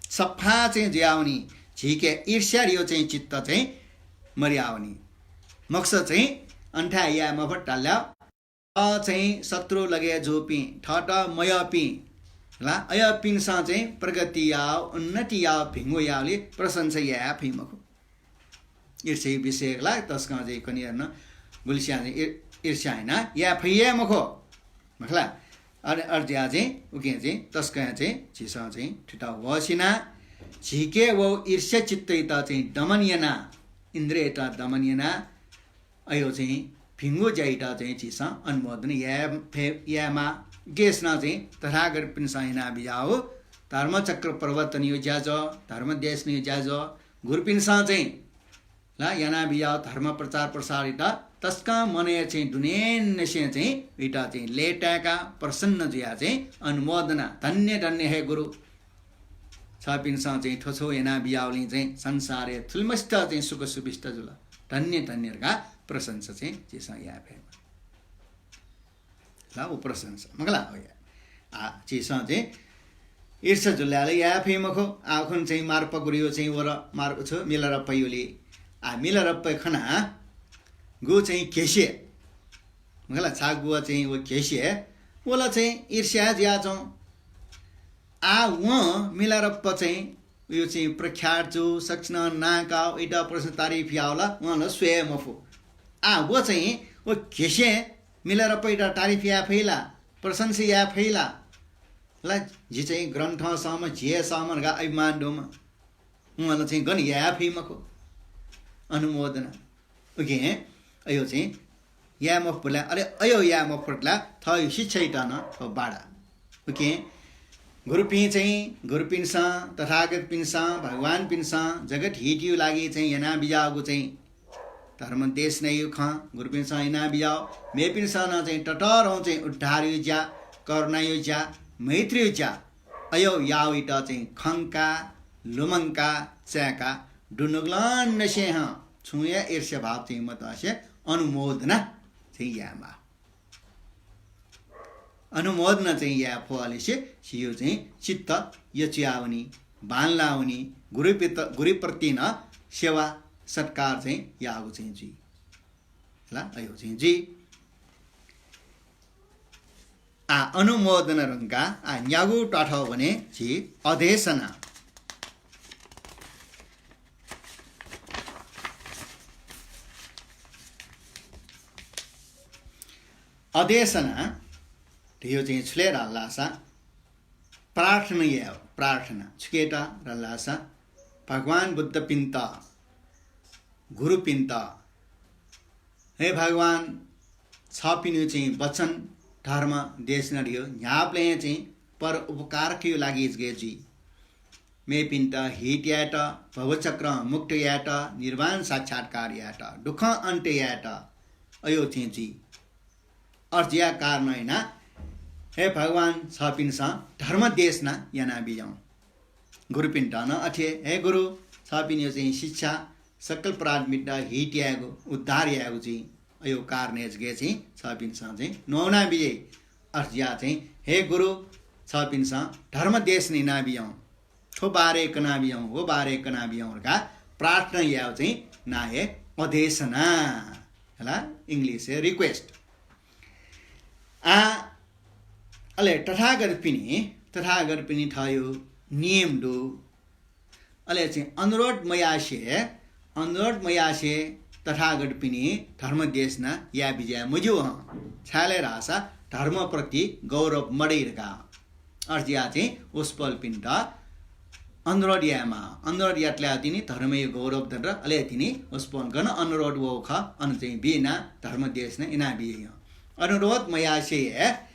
सफा चाहिँ जुयावनी, झीके ईर्ष्या धयो चाहिँ चित्त चाहिँ मरुयावनी। मखुसा चाहिँ अन्थाय् याये मफुत धाल अ, चाहिँ शत्रु लगे जूपिं, थःत मयःपिं ला, अयःपिन्सं चाहिँ प्रगति याउ, उन्नति याउ, भिंगु याउलि प्रशंसा याये फइ मखु। ईर्ष्या विषय ला तसकं चाहिँ कन्हय् नं गुलिस्यां चाहिँ ईर-, ईर्ष्या याना याये फइ हे मखु। मखु ला? अले अथे जुयाः चाहिँ उकिं चाहिँ तसकं चाहिँ झीसं चाहिँ थुइत होस याना, झीके व ईर्ष्या चित्तइत चाहिँ दमन याना, इन्द्रियत दमन याना, अयो चाहिँ भिंगु ज्याइत चाहिँ झीसं अनुमोदन याये फे-, यायेमाः। गेसनं चाहिँ तथागतपिन्सं यानाबिज्याःगु धर्मचक्र प्रवर्तनयो ज्याझ्वः, धर्म देशनयो ज्याझ्वः, गुरुपिन्सं चाहिँ ला यानाबिज्याःगु धर्म प्रचार प्रसारइत तसकं मनय् चाहिँ दुनेंनिसें चाहिँ उइत चाहिँ लय्ताय्काः प्रसन्न जुयाः चाहिँ अनुमोदना, धन्य धन्य हे गुरु, छपिन्सं चाहिँ थ्व छौ यानाबिज्याःगुलिं चाहिँ संसारय् थुलिमसित चाहिँ सुख सुविस्ता जुल। धन्य धन्य धकाः प्रशंसा चाहिँ झीसं याये फयेमा। ला व प्रशंसा। मखु ला? हो या। आ, झीसं चाहिँ ईर्ष्या जुल धाःसा याये फइ मखु। आ, उखुन्हु चाहिँ मार्पा गुरुयो चाहिँ वर मार-, छु, मिलारेपायो ल्यू। आ, मिलारेपां खना गु चाहिँ घेसे। मखु ला? छागु व चाहिँ व घेसे। व ला चाहिँ ईर्ष्या जुयाच्वं। आ, वं मिलारेपा चाहिँ उयो चाहिँ प्रख्यात जू, सकसिनं नां काउ, उइत प्रशंसा तारिफ याउ ला, वं ला स्वये मफु। आ, व चाहिँ व घेसें मिलारेपाइत तारिफ याये फइ ला, प्रशंसा याये फइ ला? ला, जि चाहिँ ग्रन्थं सःम्ह, झिए सःम्ह धकाः अभिमान दुम्ह। वं ला चाहिँ गन याये फइ मखु। अनुमोदना। उकिं अयो चाहिँ याये मफुला, अले अयो याये मफुला थःयो शिष्ययात नं थ्व बाधा। उकिं गुरुपिं चाहिँ, गुरुपिन्सं, तथागतपिन्सं, भगवानपिन्सं जगत हितयो लागि चाहिँ याना बिज्याःगु चाहिँ धर्म देशनायो खँ गुरुपिन्सं याना बिज्याः, मेपिन्सं नं चाहिँ ततःधं चाहिँ उद्धारयो ज्या, करुणायो ज्या, मैत्रीयो ज्या, अयो याःवयात चाहिँ खंका, लुमंका, चाय्‌का, दुनुगलंनिसें हं छुं हे ईर्ष्या भाव चाहिँ मतसे अनुमोदना चाहिँ यायेमाः। अनुमोदना चाहिँ याये फुहलिसे छियो चाहिँ चित्त यचुयावनी, बांलावनी, गुरुपित-, गुरुप्रति नं सेवा सत्कार चाहिँ याःगु चाहिँ जुइ। हला, अयो चाहिँ जुइ। आ, अनुमोदना धुंका, आ, न्यागू त्वाथः वने झी अदेशना। अदेशना धयो चाहिँ छु ले धाल धाःसा प्रार्थना याये, प्रार्थना। छुकियात धाल धाःसा भगवान बुद्धपिन्त, गुरुपिन्त, हे भगवान, छपिनियो चाहिँ वचन, धर्म, देशना धयो न्ह्याबलें चाहिँ पर उपकारकयो लागि जगे जुइ। मेपिन्त हित यायेत, भवचक्रं मुक्त यायेत, निर्वाण साक्षात्कार यायेत, दुःखं अन्त्य यायेत अयो चाहिँ जुइ। अथे जुया कारणं याना, हे भगवान, छपिन्सं धर्म देशना याना बिज्याहुँ। गुरुपिन्त नं अथे, हे गुरु, छपिनियो चाहिँ शिक्षा सकल प्राणीपिन्त हित यायेगु, उद्धार यायेगु जुइ। अयो कारणं जगे चाहिँ छपिन्सं चाहिँ न्वना बिज्याइ। अथे जुया चाहिँ, हे गुरु, छपिन्सं धर्म देशना याना बिज्याहुँ। थ्व बारे कना बिज्याहुँ, व बारे कना बिज्याहुँ धकाः प्रार्थना यायेगु चाहिँ नां हे अदेशना। हला, English हे request। आ, अले तथागतपिनि, तथागतपिनि थःयो नियम दु। अले चाहिँ अनुरोध मयासे, अनुरोध मयासे तथागतपिनि धर्म देशना याये बिज्याये मज्यू हं। छाय्‌ले धाःसा धर्मप्रति गौरव मदइ धकाः। अथे जुया चाहिँ वसपोलपिन्त अनुरोध यायेमाः। अनुरोध यातले तिनि धर्मयो गौरव दत, अले तिनि वसपोलं गन अनुरोध वःगु खः, अन चाहिँ बिना धर्म देशना याना बिज्याइ। अनुरोध मयासे हे